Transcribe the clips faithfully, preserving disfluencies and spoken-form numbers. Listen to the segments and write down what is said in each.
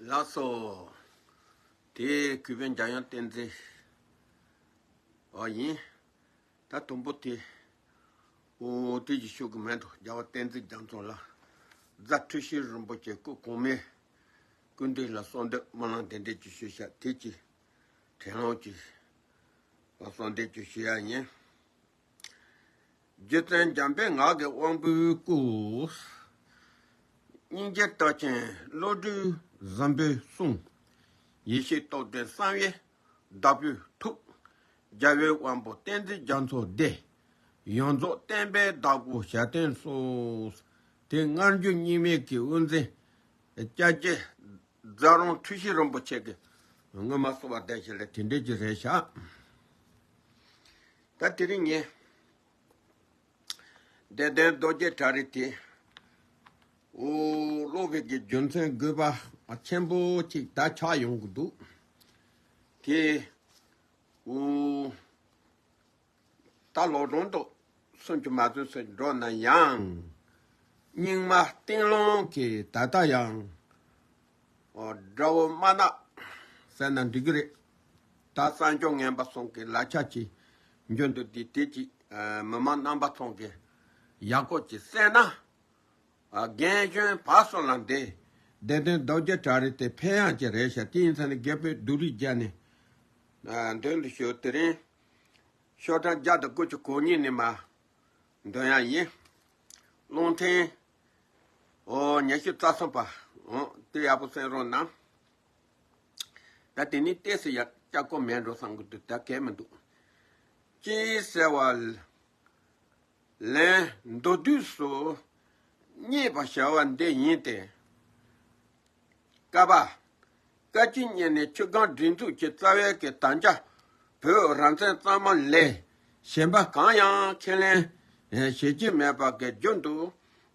ལགས་སོ། དེ་གུས་པའི་འཇམ་དབྱངས་བསྟན་འཛིན་ཨ་ཡིན། ད་དུམ་བུ་དེ། འོ་དེ་ཅིག་ཤོད་ཀྱི་མེད་འགྲོ། རྒྱལ་བ་བསྟན་འཛིན་རྒྱ་མཚོ་ལ། རྫ་འཁྲུལ་ཞིག་རིན་པོ་ཆེ་སྐུ་གོང་མའི་སྐུ་མདུན་ལ་གསོལ་འདེབས་སྨོན་ལམ་དེ་འདྲས་ཅིག་ཞུས་ཤག་དེ་ཅིག་དྲན་ལོང་ཅིག་གསོལ་འདེབས་ཅིག་ཞུ་ཡ་ཡིན། རྗེ་བཙུན་འཇམ་དཔལ་ངག་གི་དབང་པོའི་སྐུ། སྙིང་རྗེ་རྟགས་ཅན་བློ་གྲོས་བཟང་པོའི་གསུང་། ཡེ་ཤེས་རྟོགས་ལྡན་གསང་བའི་བདག་པོའི་ཐུགས། རྒྱལ་བའི་དབང་པོ་བསྟན་འཛིན་རྒྱ་མཚོ་སྡེ། ཡོངས་རྫོགས་བསྟན་པའི་བདག་པོ་ཞབས་བརྟན་སོགས། དེ་སྔར་འགྱུར་རྙིང་མའི་གི་དབུ་འཛིན། སྐྱབས་རྗེ་རྫ་རོང་འཁྲུལ་ཞིག་རིན་པོ་ཆེ་གི་སྔོན་མ་གསོལ་བ་འདེབས་ཞིག་ལ་དེ་འདྲས་ཀྱི་རེད་ཤག་ད་དེ་རིང་ངས། བདེན་དོན་རྡོ་རྗེ་བྲག་རི་དེ། འོ་ཀློག་པའི་གི་རྒྱུ་མཚན་དགོས་པ་ཆེན་པོ་ཅིག་ད་ཆགས་ཡོང་གི་འདུག་དེ། འོ། ད་ལོ་གྲོང་དུ་སུམ་ཅུ་མ་ཚུན་སུ་འགྲོ་ན་ཡང་། རྙིང་མ་སྟེང་ལུང་གི་ད་ལྟ་ཡང་། འོ་དགྲ་བོ་དམར་ནག་ཟེར་ན་འགྲིག་གི་རེད། ད་གསང་སྤྱོད་ངན་པ་སོང་གི་ལག་ཆ་ཅིག་འཇོན་དུ་འདི་དེ་ཅིག་མི་མང་རྣམ་པ་ཚོང་གི་ཡག་པོ་ཅིག་བསད་ན། རྒན་གཞོན་བར་གསུམ་ལ་འདི། བདེན་དོན་རྡོ་རྗེ་བྲག་རི་དེ་ཕན་ཡག་ཅིག་རེད་ཤག་དེ་ཡིན་ཙང་ནི་རྒད་པོས་སྡུག་རུས་བརྒྱབ་ནས། མདུན་དུ་ཞུ་དེ་རིང་། ཤོག་གྲངས་བརྒྱ་དང་དགུ་བཅུ་གོ་གཉིས་ནས་མར་འདོན་ཡག་ཡིན། རླུང་འཕྲིན། འོ་ཉི་ཤུ་རྩ་གསུམ་པ། འོ་དེ་ཡག་པོ་གསན་རོགས་གནང་། ད་དེ་ནི་ཏོག་ཙམ་ཡག་ལྕགས་ཀོ་མེད་འགྲོ་བསམ་གི་འདུག་ད་གལ་མི་འདུག་ཅེས་ཟེར་བ། ལན། མདོར་བསྡུས་སུ་རྙེད་པར་བྱ་བ་འདི་ཡིན་ཏེ། ཀ་པ། བཀའ་བརྒྱུད་གཉིས་ནས་ཆུ་སྒང་སྒྲིག་འཛུགས་ཀྱི་རྩ་བའི་གི་དམ་བཅའ་བོད་རང་བཙན་གཙང་མ་ལས་གཞན་པ་གང་ཡང་ཁས་ལེན་བྱེད་ཀྱི་མེད་པ་གི་རྒྱུན་དུ་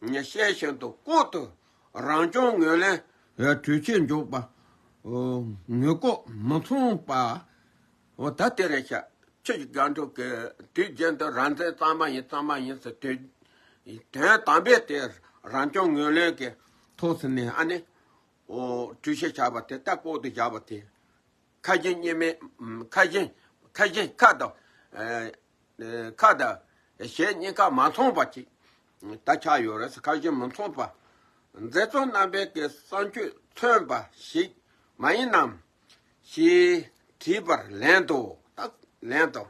བཤད་བཞིན་དུ་ལྐོག་ཏུ་རང་སྐྱོང་ངོས་ལེན་གྲོས་ཆོད་འཇོག་པ་ངོས་ལྐོག་མི་མཚུངས་པ། འོ་ད་དེ་རེད་ཤག་ཆུ་སྒང་དྲུག་གི་དུས་རྒྱུན་དུ་རང་བཙན་གཙང་མ་ཡིན་གཙང་མ་ཡིན་ཟེར་དུས། དོན་དམ་པའི་དེ་རང་སྐྱོང་ངོས་ལེན་གྱི་ཐོག་སུ་ནས་ཨ་ནི། འོ་གྲོས་གཞི་བཞག་པ་དེ་ད་ལྐོག་ཏུ་བཞག་པ་དེ། ཁ་ཞེ་གཉིས་མེད། ཁ་ཞེ་ཁ་ཞེ་ཁ་དང་། ཁ་དང་ཞེ་གཉིས་ཀ་མ་མཚུངས་པ་ཅིག་ད་ཆགས་ཡོད་རེད། ཁ་ཞེ་མི་མཚུངས་པ། མཛད་གཙོ་རྣམ་པའི་གི་གསང་སྤྱོད་མཚོན་པ་ཞིག་མ་ཡིན་ནམ། ཞེས་དྲིས་པར་ལན་དུ། ད་ལན་དུ།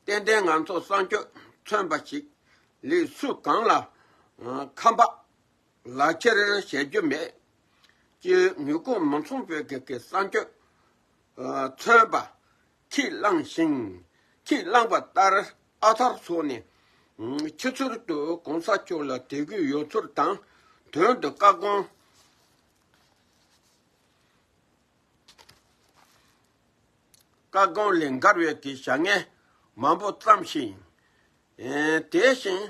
ཏན་ཏན་ང་ཚོ་གསང་སྤྱོད་མཚོན་པ་ཞིག་ལས་སུ་གང་ལ་ཁམས་པ་ལག་ཁྱེར་བྱེད་རྒྱུ་མེད་ཅེས་ངོས་ལྐོག་མི་མཚུངས་པའི་གི་གི་གསང་སྤྱོད་མཚོན་པ་ཁས་བླངས་ཤིང་། ཁས་བླངས་པ་ལྟར་ཨ་ཐར་སོགས་ནས་ཕྱི་ཚུལ་དུ་གོང་ས་མཆོག་ལ་དད་གུས་ཡོད་ཚུལ་དང་། དོན་དུ་བཀའ་དགོངས། བཀའ་དགོངས་ལས་འགལ་བའི་གི་བྱ་ངན་མང་པོ་བརྩམས་ཤིང་། དེ་བཞིན་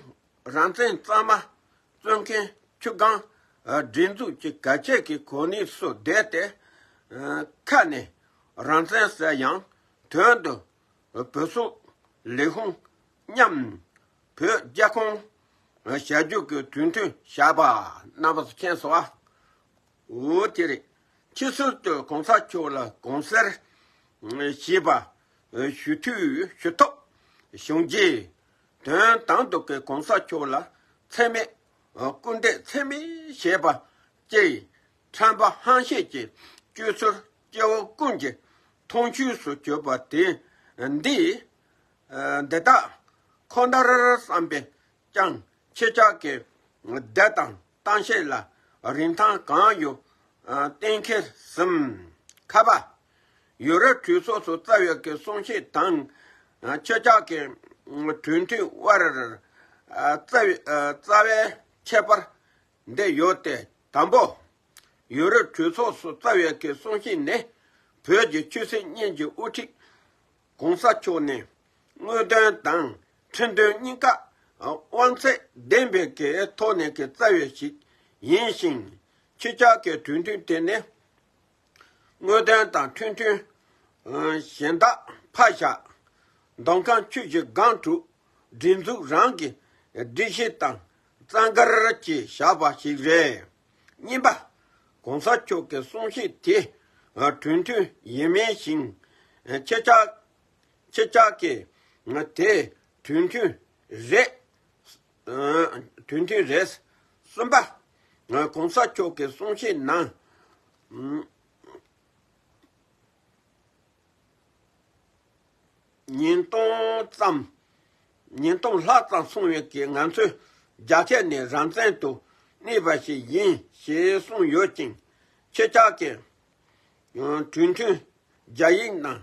རང་བཙན་གཙང་མ་རྩོད་མཁན་ཆུ་སྒང་སྒྲིག་འཛུགས་ཀྱི་གལ་ཆེ་གི་གོ་གནས་སུ་བསྡད་དེ། ཁ་ནས་རང་བཙན་ཟེར་ཡང་དོན་དུ་བོད་སོག་ལས་ཁུངས་མཉམ་བོད་རྒྱལ་ཁོངས་བྱ་རྒྱུ་གི་གྲོས་མཐུན་བཞག་པ་རྣམ་པ་ཚོ་མཁྱེན་སོང་ཨ། འོ་དེ་རེད། ཕྱི་ཚུལ་དུ་གོང་ས་མཆོག་ལ་དགོངས་སེལ་ཞེས་པ་ཞུ་ཐུབ་ཞུ་ཐུབ་བྱུང་རྗེས། དོན་དམ་དུ་གི་གོང་ས་མཆོག་ལ་མཚན་སྨད་སྐུར་འདེབས་མཚན་སྨད་བྱས་པ་བཅས་ཁྲམ་པ་ཧམ་བཤད་ཀྱི་སྤྱོད་ཚུལ་སྐྱེ་བོ་ཀུན་གྱི་མཐོང་ཆོས་སུ་གྱུར་པ་དེ་འདི། འདི་དག་ཁོ་ནར་བསམ་པས་ཀྱང་ཁྱེད་ཅག་གི་བདེ་དང་གཏམ་བཤད་ལ་རིན་ཐང་གང་ཡོད་གཏན་འཁེལ་ཟིན། ཁ་པ། ཡུ་རོབ་གྲོས་ཚོགས་སུ་རྩ་བའི་གི་གསུང་བཤད་དང་ཁྱེད་ཅག་གི་གྲོས་མཐུན་དབར་རྩ་བའི་རྩ་བའི་ཁྱད་པར་འདི་ཡོད་དེ། དང་པོ། ཡུ་རོབ་གྲོས་ཚོགས་སུ་རྩ་བའི་གི་གསུང་བཤད་ནི་བོད་ཀྱི་ཆོས་སྲིད་གཉིས་ཀྱི་དབུ་ཁྲིད་གོང་ས་མཆོག་ནས་དངོས་དོན་དང་ཁྲིམས་དོན་གཉིས་ཀ་དབང་ཚད་ལྡན་པའི་གི་ཐོག་ནས་ཀྱི་རྩ་བའི་ཞིག་ཡིན་ཞིང་། ཁྱེད་ཅག་གི་གྲོས་མཐུན་དེ་ནི་དངོས་དོན་དང་ཁྲིམས་མཐུན་གཞན་དག་ཕར་བཞག་འདོམ་ཁང་ཆུ་བཞི་སྒང་དྲུག་སྒྲིག་འཛུགས་རང་གི་སྒྲིག་གཞི་དང་རྩ་འགལ་གྱིས་བཞག་པ་ཞིག་རེད། གཉིས་པ། གོང་ས་མཆོག་གི་གསུང་བཤད་དེ་གྲོས་མཐུན་ཡིན་མིན་ཞིང་། ཁྱེད་ཅག་ཁྱེད་ཅག་གིས་དེ་གྲོས་མཐུན་རེད། གྲོས་མཐུན་རེད། གསུམ་པ། གོང་ས་མཆོག་གི་གསུང་བཤད་ནང་། ཉིས་སྟོང་ཙམ། ཉིས་སྟོང་ལྷག་ཙམ་སོང་བའི་གི་ང་ཚོའི་རྒྱ་ཆེ་ནས་རང་བཙན་དུ་གནས་པ་ཞིག་ཡིན་ཞེས་གསུངས་ཡོད་ཅིང་། ཁྱེད་ཅག་གིས་གྲོས་མཐུན་རྒྱ་ཡིག་ནང་།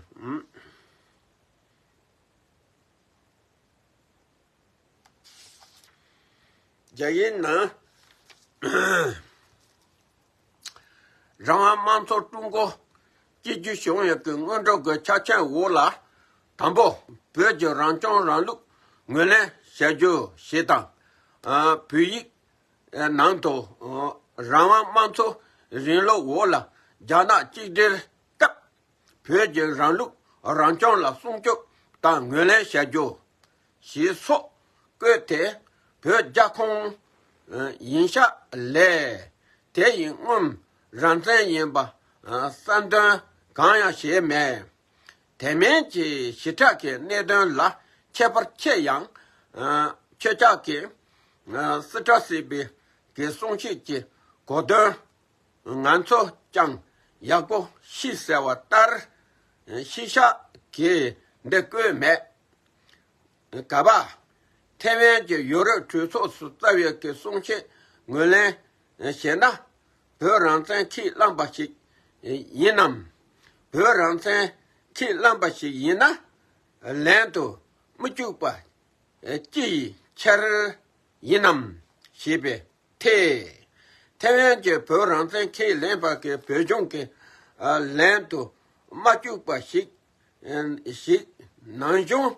རྒྱ་ཡིག་ནང་། རང་དབང་དམངས་གཙོ་ཀྲུང་གོ་གཅིག་གྱུར་བྱུང་ཡོད་ཀྱི་སྔོན་འགྲོ་གི་ཆ་རྐྱེན་འོག་ལ། དང་པོ། བོད་ཀྱི་རང་སྐྱོང་ལམ་ལུགས་ངོས་ལེན་བྱ་རྒྱུ་ཞེས་དང་། བོད་ཡིག་ནང་དུ། རང་དབང་དམངས་གཙོ་རིང་ལུགས་འོག་ལ་རྒྱ་ནག་གཅིག་སྒྲིལ་སྐབས། བོད་ཀྱི་རང་ལུགས་རང་སྐྱོང་ལ་སྲུང་སྐྱོབ་དང་ངོས་ལེན་བྱ་རྒྱུ། ཞེས་སོགས་བཀོད་དེ། བོད་རྒྱ་ཁོངས་ཡིན་ཤག་ལས། དེ་ཡི་སྔོན་རང་བཙན་ཡིན་པ་གསལ་འདོན་གང་ཡང་བྱས་མེད། དེ་མིན་གྱི་ཞི་དྲག་གི་གནད་དོན་ལ་ཁྱད་པར་ཆེ་ཡང་། ཁྱེད་ཅག་གིས་སི་ཏྲ་སི་པི་གི་གསུང་བཤད་ཀྱི་གོ་དོན། ང་ཚོ་ཀྱང་ཡག་པོ་ཤེས་ཟེར་བ་ལྟར་ཤེས་བྱ་གི་འདི་བཀོད་མེད། ག་པ། ཐེ་ཝན་གྱི་ཡོ་རོབ་གྲོས་ཚོགས་སུ་རྩ་བའི་གི་གསུང་བཤད་ངོས་ལེན་བྱས་ན། བོད་རང་བཙན་ཁས་བླངས་པ་ཞིག་ཡིན་ནམ། བོད་རང་བཙན་ཁས་བླངས་པ་ཞིག་ཡིན་ན། ལན་དུ་མི་བཅུག་པ་ཅི་ཡི་ཕྱིར་ཡིན་ནམ་ཞེས་པའི་ཐད། ཐེ་ཝན་གྱིས་བོད་རང་བཙན་ཁས་ལེན་པ་གི་བོད་གཞུང་གི་ལན་དུ་མ་བཅུག་པ་ཞིག་ཞིག་ནང་བྱུང་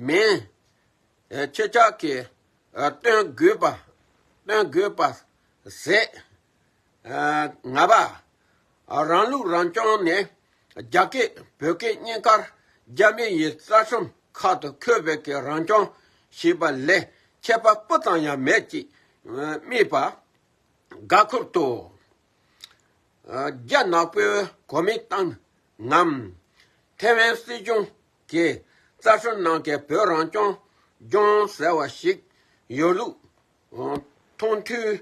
མིན། ཁྱེད་ཅག་གིས་སྟོན་དགོས་པ་སྟོན་དགོས་པ་ཟད། ལྔ་པ། རང་ལུགས་རང་སྐྱོང་ནི་རྒྱ་སྐད་བོད་སྐད་གཉིས་ཀར་རྒྱ་མི་ཡི་རྩ་ཁྲིམས་ཁག་ཏུ་འཁོད་པའི་གི་རང་སྐྱོང་ཞེས་པ་ལས་ཁྱད་པར་སྤུ་ཙམ་ཡང་མེད་ཅེས་སྨྲས་པ། དགའ་ཁུར་དུ། རྒྱ་ནག་པོའི་གོ་མིན་ཏང་ངམ། ཐེ་ཝན་སྲིད་གཞུང་གི་རྩ་ཁྲིམས་ནང་གི་བོད་རང་སྐྱོང་ལྗོངས་ཟེར་བ་ཞིག་ཡོད་ལུགས་མཐོང་ཐོས་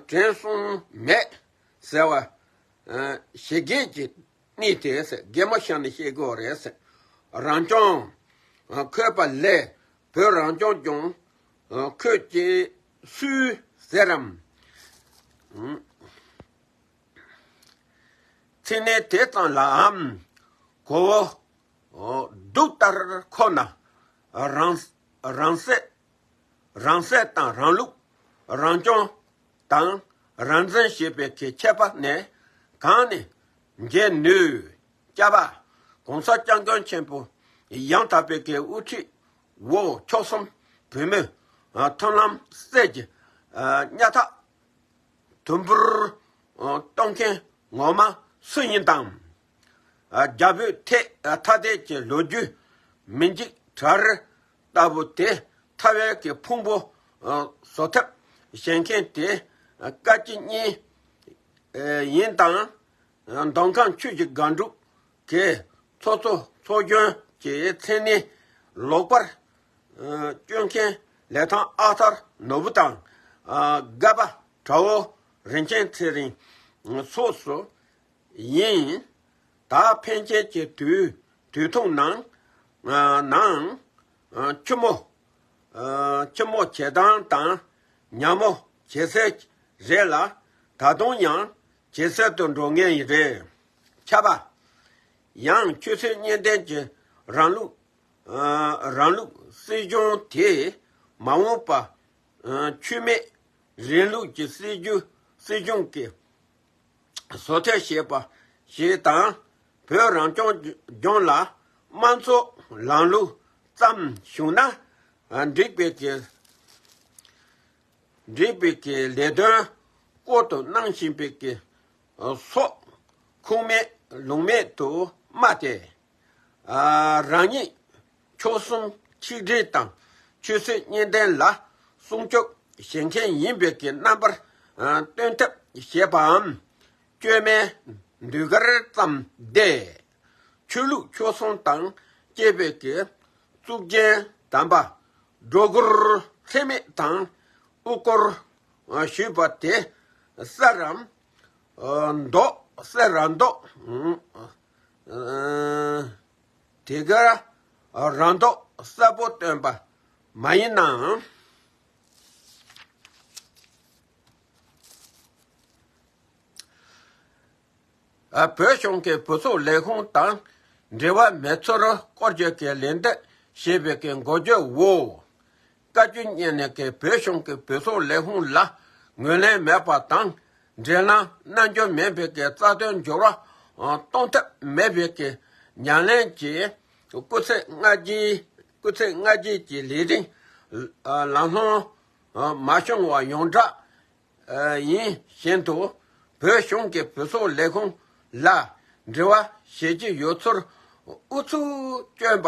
དྲན་སོང་མེད་ཟེར་བ། ཞེ་དགེ་གྱི་གནས་དེ་ཟེར། གད་མོ་བཤད་ནས་བཤད་དགོས་རེད་ཟེར། རང་སྐྱོང་འཁོད་པ་ལས་བོད་རང་སྐྱོང་ལྗོངས་འཁོད་ཀྱི་སུས་ཟེར་རམ། མཚན་གནས་དེ་ཙམ་ལའམ། གོ་བོ་གདུགས་ལྟར་ཁོ་ན། རང་རང་སྲེད། རང་སྲེད་དང་རང་ལུགས། རང་སྐྱོང་དང་རང་བཙན་ཞེས་པའི་གི་ཁྱད་པར་ནི་གང་ནས་འབྱེད་ནུས། ཅ་པ། གོང་ས་སྐྱབས་མགོན་ཆེན་པོ་ཡང་དག་པའི་གི་དབུ་ཁྲིད་འོག་ཆོལ་གསུམ་བོད་མིའི་མཐུན་ལམ་སྲིད་ཀྱི་གཉའ་ཐག་དུམ་བུར་གཏོང་མཁན་ངོ་མ་སུ་ཡིན་དང་། རྒྱ་བོད་ཐད་ཐ་དད་ཀྱི་ལོ་རྒྱུས་མི་འཇིགས་གྲལ་རིམ་ལྟ་བུ་དེ་ཐ་བའི་གི་ཕུང་པོ་བཟོ་ཐབས་བྱེད་མཁན་དེ་བཀའ་སྤྱི་གཉིས་ཡིན་དང་། མདོ་ཁམས་ཆུ་བཞི་སྒང་དྲུག་གི་ཚོགས་གཙོ་ཚོགས་གཞོན་གྱི་མཚན་གནས་ལོག་པར་སྤྱོད་མཁན་ལས་ཐང་ཨ་ཐར་ནོར་བུ་དང་། སྒར་པ་དགྲ་བོ་རིན་ཆེན་ཚེ་རིང་སོགས་སུ་ཡིན། ད་ཕན་ཆད་ཀྱི་དུས་དུས་ཐུང་ནང་ནང་ཆུ་མོ། ཆུ་མོ་བྱེད་སྟངས་དང་ཉ་མོ་བྱེད་སའི་རེད་ལ། ད་དུང་ཡང་ཇེ་གསལ་དུ་འགྲོ་ངེས་རེད། ཆ་པ། ཡང་ཆོས་སྲིད་གཉིས་ལྡན་གྱི་རང་ལུགས། རང་ལུགས་སྲིད་གཞུང་དེས་མ་འོངས་པ་ཆོས་མེད་རིང་ལུགས་ཀྱི་སྲིད་ཇུས་སྲིད་གཞུང་གི་བཟོ་ཐབས་བྱེད་པ་ཞིག་དང་། བོད་རང་སྐྱོང་ལྗོངས་ལ་དམངས་གཙོ་ལམ་ལུགས་ཙམ་བྱུང་ན་འགྲིག་པའི་གི་འགྲིག་པའི་གི་ལས་དོན་སྐོར་དུ་གནང་བཞིན་པའི་གི་སོགས་ཁུངས་མེད་ལུང་མེད་དུ་སྨྲ་སྟེ། རང་ཉིད་ཆོལ་གསུམ་ཆིག་སྒྲིལ་དང་ཆོས་སྲིད་གཉིས་ལྡན་ལ་སྲུང་སྐྱོབ་བྱེད་མཁན་ཡིན་པའི་གི་རྣམ་པར་སྟོན་ཐབས་བྱེད་པའམ། བཅོས་མའི་ཟློས་གར་བརྩམས་ཏེ། ཆོས་ལུགས་ཆོས་སྲུང་དང་བཅས་པའི་གི་གཙུག་རྒྱན་དམ་པ་སྒྲོ་གུར་ལྷད་མེད་དང་དབུ་སྐོར་ཞུས་པ་དེ་གསལ་ར་མདོག་གསལ་ར་མདོག་དེ་ག་ར་མདོག་གསལ་པོ་སྟོན་པ་མ་ཡིན་ནའང་། བོད་གཞུང་གི་བོད་སོག་ལས་ཁུངས་དང་འབྲེལ་བ་མེད་ཚུལ་སྐོར་བརྗོད་ཀྱི་ལན་འདེབས་ཞེས་པའི་གི་འགོ་བརྗོད་འོག་བཀའ་བཀྱོན་གཉིས་ནས་ཀྱི་བོད་གཞུང་གི་བོད་སོག་ལས་ཁུངས་ལ་ངོས་ལེན་མེད་པ་དང་། འབྲེལ་ལམ་གནང་རྒྱུ་མིན་པའི་གི་རྩ་དོན་འགྱུར་བ་གཏོང་ཐབས་མེད་པའི་གི་ཉམས་ལེན་གྱི་སྐུ་ཚེ་སྔ་རྗེས་སྐུ་ཚེ་སྔ་རྗེས་ཀྱི་ལས་རིམ་ལམ་ལྷོང་མ་བྱུང་བ་ཡོངས་གྲགས་ཡིན་བཞིན་དུ། བོད་གཞུང་གིས་བོད་སོག་ལས་ཁུངས་ལ་འབྲེལ་བ་བྱེད་ཀྱི་ཡོད་ཚུལ་ཨུ་ཚུགས་བསྐྱོན་པ་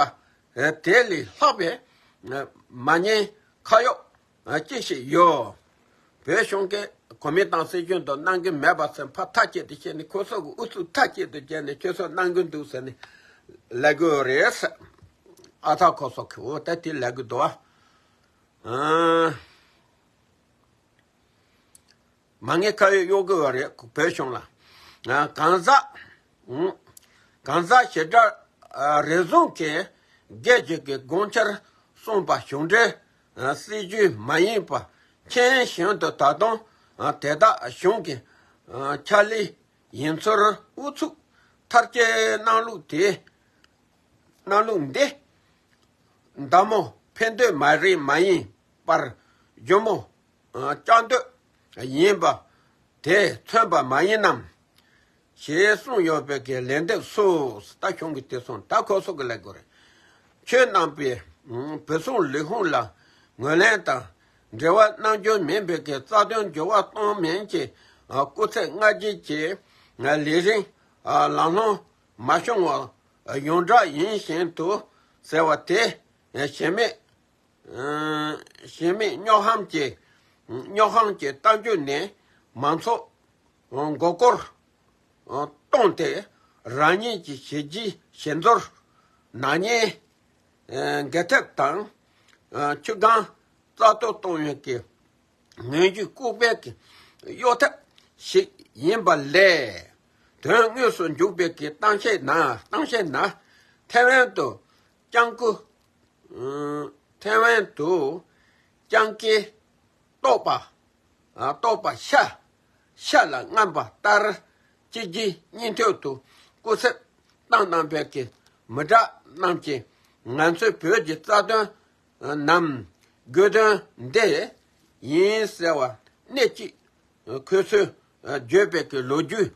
དེ་ལས་ལྷག་པའི་མ་ཉེས་ཁ་གཡོགས་ཅི་ཞིག་ཡོད། བོད་གཞུང་གིས་གོ་མིན་ཏང་སྲིད་གཞུང་དུ་གནང་གི་མེད་པ་ཟེར་ཕར་ཐག་བཅད་དུ་བྱས་ནས། ཁོ་ཚོ་གི་ཨུ་ཚུགས་ཐག་བཅད་དུ་བྱས་ནས་ཁྱོད་ཚོ་གནང་གི་འདུག་ཟེར་ནས་ལབ་དགོས་རེད། ཨ་ཐག་ཁོ་ཚོ་གི་འོ་ད་དེ་ལབ་གི་འདུག་ཨ། མ་ངེས་ཁ་ཡོད་གཡོག་དགོས་པ་རེད་བོད་གཞུང་ལ། གང་ཟག་གང་ཟག་ཞེ་དྲག་རེ་ཟུང་གིས་སྒེར་གྱི་གི་དགོངས་འཆར་གསུངས་པ་གཞུང་འབྲེལ་སྲིད་ཇུས་མ་ཡིན་པ་མཁྱེན་བཞིན་དུ། ད་དུང་དེ་དག་གཞུང་གི་ཕྱག་ལས་ཡིན་ཚུལ་ཨུ་ཚུགས་མཐར་སྐྱེལ་གནང་ལུགས་དེ། གནང་ལུགས་འདི་མདའ་མོ་འཕེན་འདོད་མ་རེད། མ་ཡིན་པར་སྒྱུ་མོ་ཨ་བཅའ་འདོད་ཡིན་པ་དེ་མཚོན་པ་མ་ཡིན་ནམ་ཞེས་གསུངས་ཡོད་པའི་གི་ལན་འདེབས་སུ། ད་གཞུང་གིས་དེ་གསུངས། ད་ཁོ་ཚོ་གིས་ལབ་དགོས་རེད། ཁྱོད་རྣམ་པས་བོད་སོག་ལས་ཁུངས་ལ་ངོས་ལེན་དང་འབྲེལ་བ་གནང་རྒྱུ་མིན་པའི་གི་རྩ་དོན་འགྱུར་བ་གཏོང་མིན་གྱི་སྐུ་ཚེ་སྔ་རྗེས་ཀྱི་ལས་རིམ་ལམ་ལྷོང་མ་བྱུང་བ་ཡོངས་གྲགས་ཡིན་བཞིན་དུ་ཟེར་བ་དེ། གཞི་མེད་གཞི་མེད་རྙོག་གཏམ་གྱི་རྙོག་གཏམ་གྱི་གཏམ་རྒྱུད་ནས་མང་ཚོགས་མགོ་སྐོར་བཏང་སྟེ། རང་ཉིད་ཀྱི་གཞི་རྒྱའི་གཞི་འཛུལ་ནག་ཉེས་འགེལ་ཐབས་དང་། ཆུ་སྒང་རྩ་གཏོར་གཏོང་བའི་གི་ངན་ཇུས་ལྐུགས་པའི་གི་གཡོ་ཐབས་ཤིག་ཡིན་པ་ལས། དོན་དངོས་སུ་འཇུག་པའི་གི་གཏམ་བཤད་ན་གཏམ་བཤད་ན་ཐེ་ཝན་དུ་སྤྱང་ཀི་ཐེ་ཝན་དུ་སྤྱང་ཀི་ལྟོགས་པ། ལྟོགས་པ་ཤ་ཤ་ལ་རྔམ་པ་ལྟར། གཅིག་རྗེས་གཉིས་མཐུད་དུ་སྐུ་ཚབ་བཏང་གནང་བའི་གི་མི་དྲག་རྣམས་ཀྱིས་ང་ཚོའི་བོད་ཀྱི་རྩ་དོན་ནམ་དགོས་དོན་འདི་ཡིན་ཟེར་བ་སྣེ་གཅིག་ཁོ་ཚོས་བརྗོད་པའི་གི་ལོ་རྒྱུས།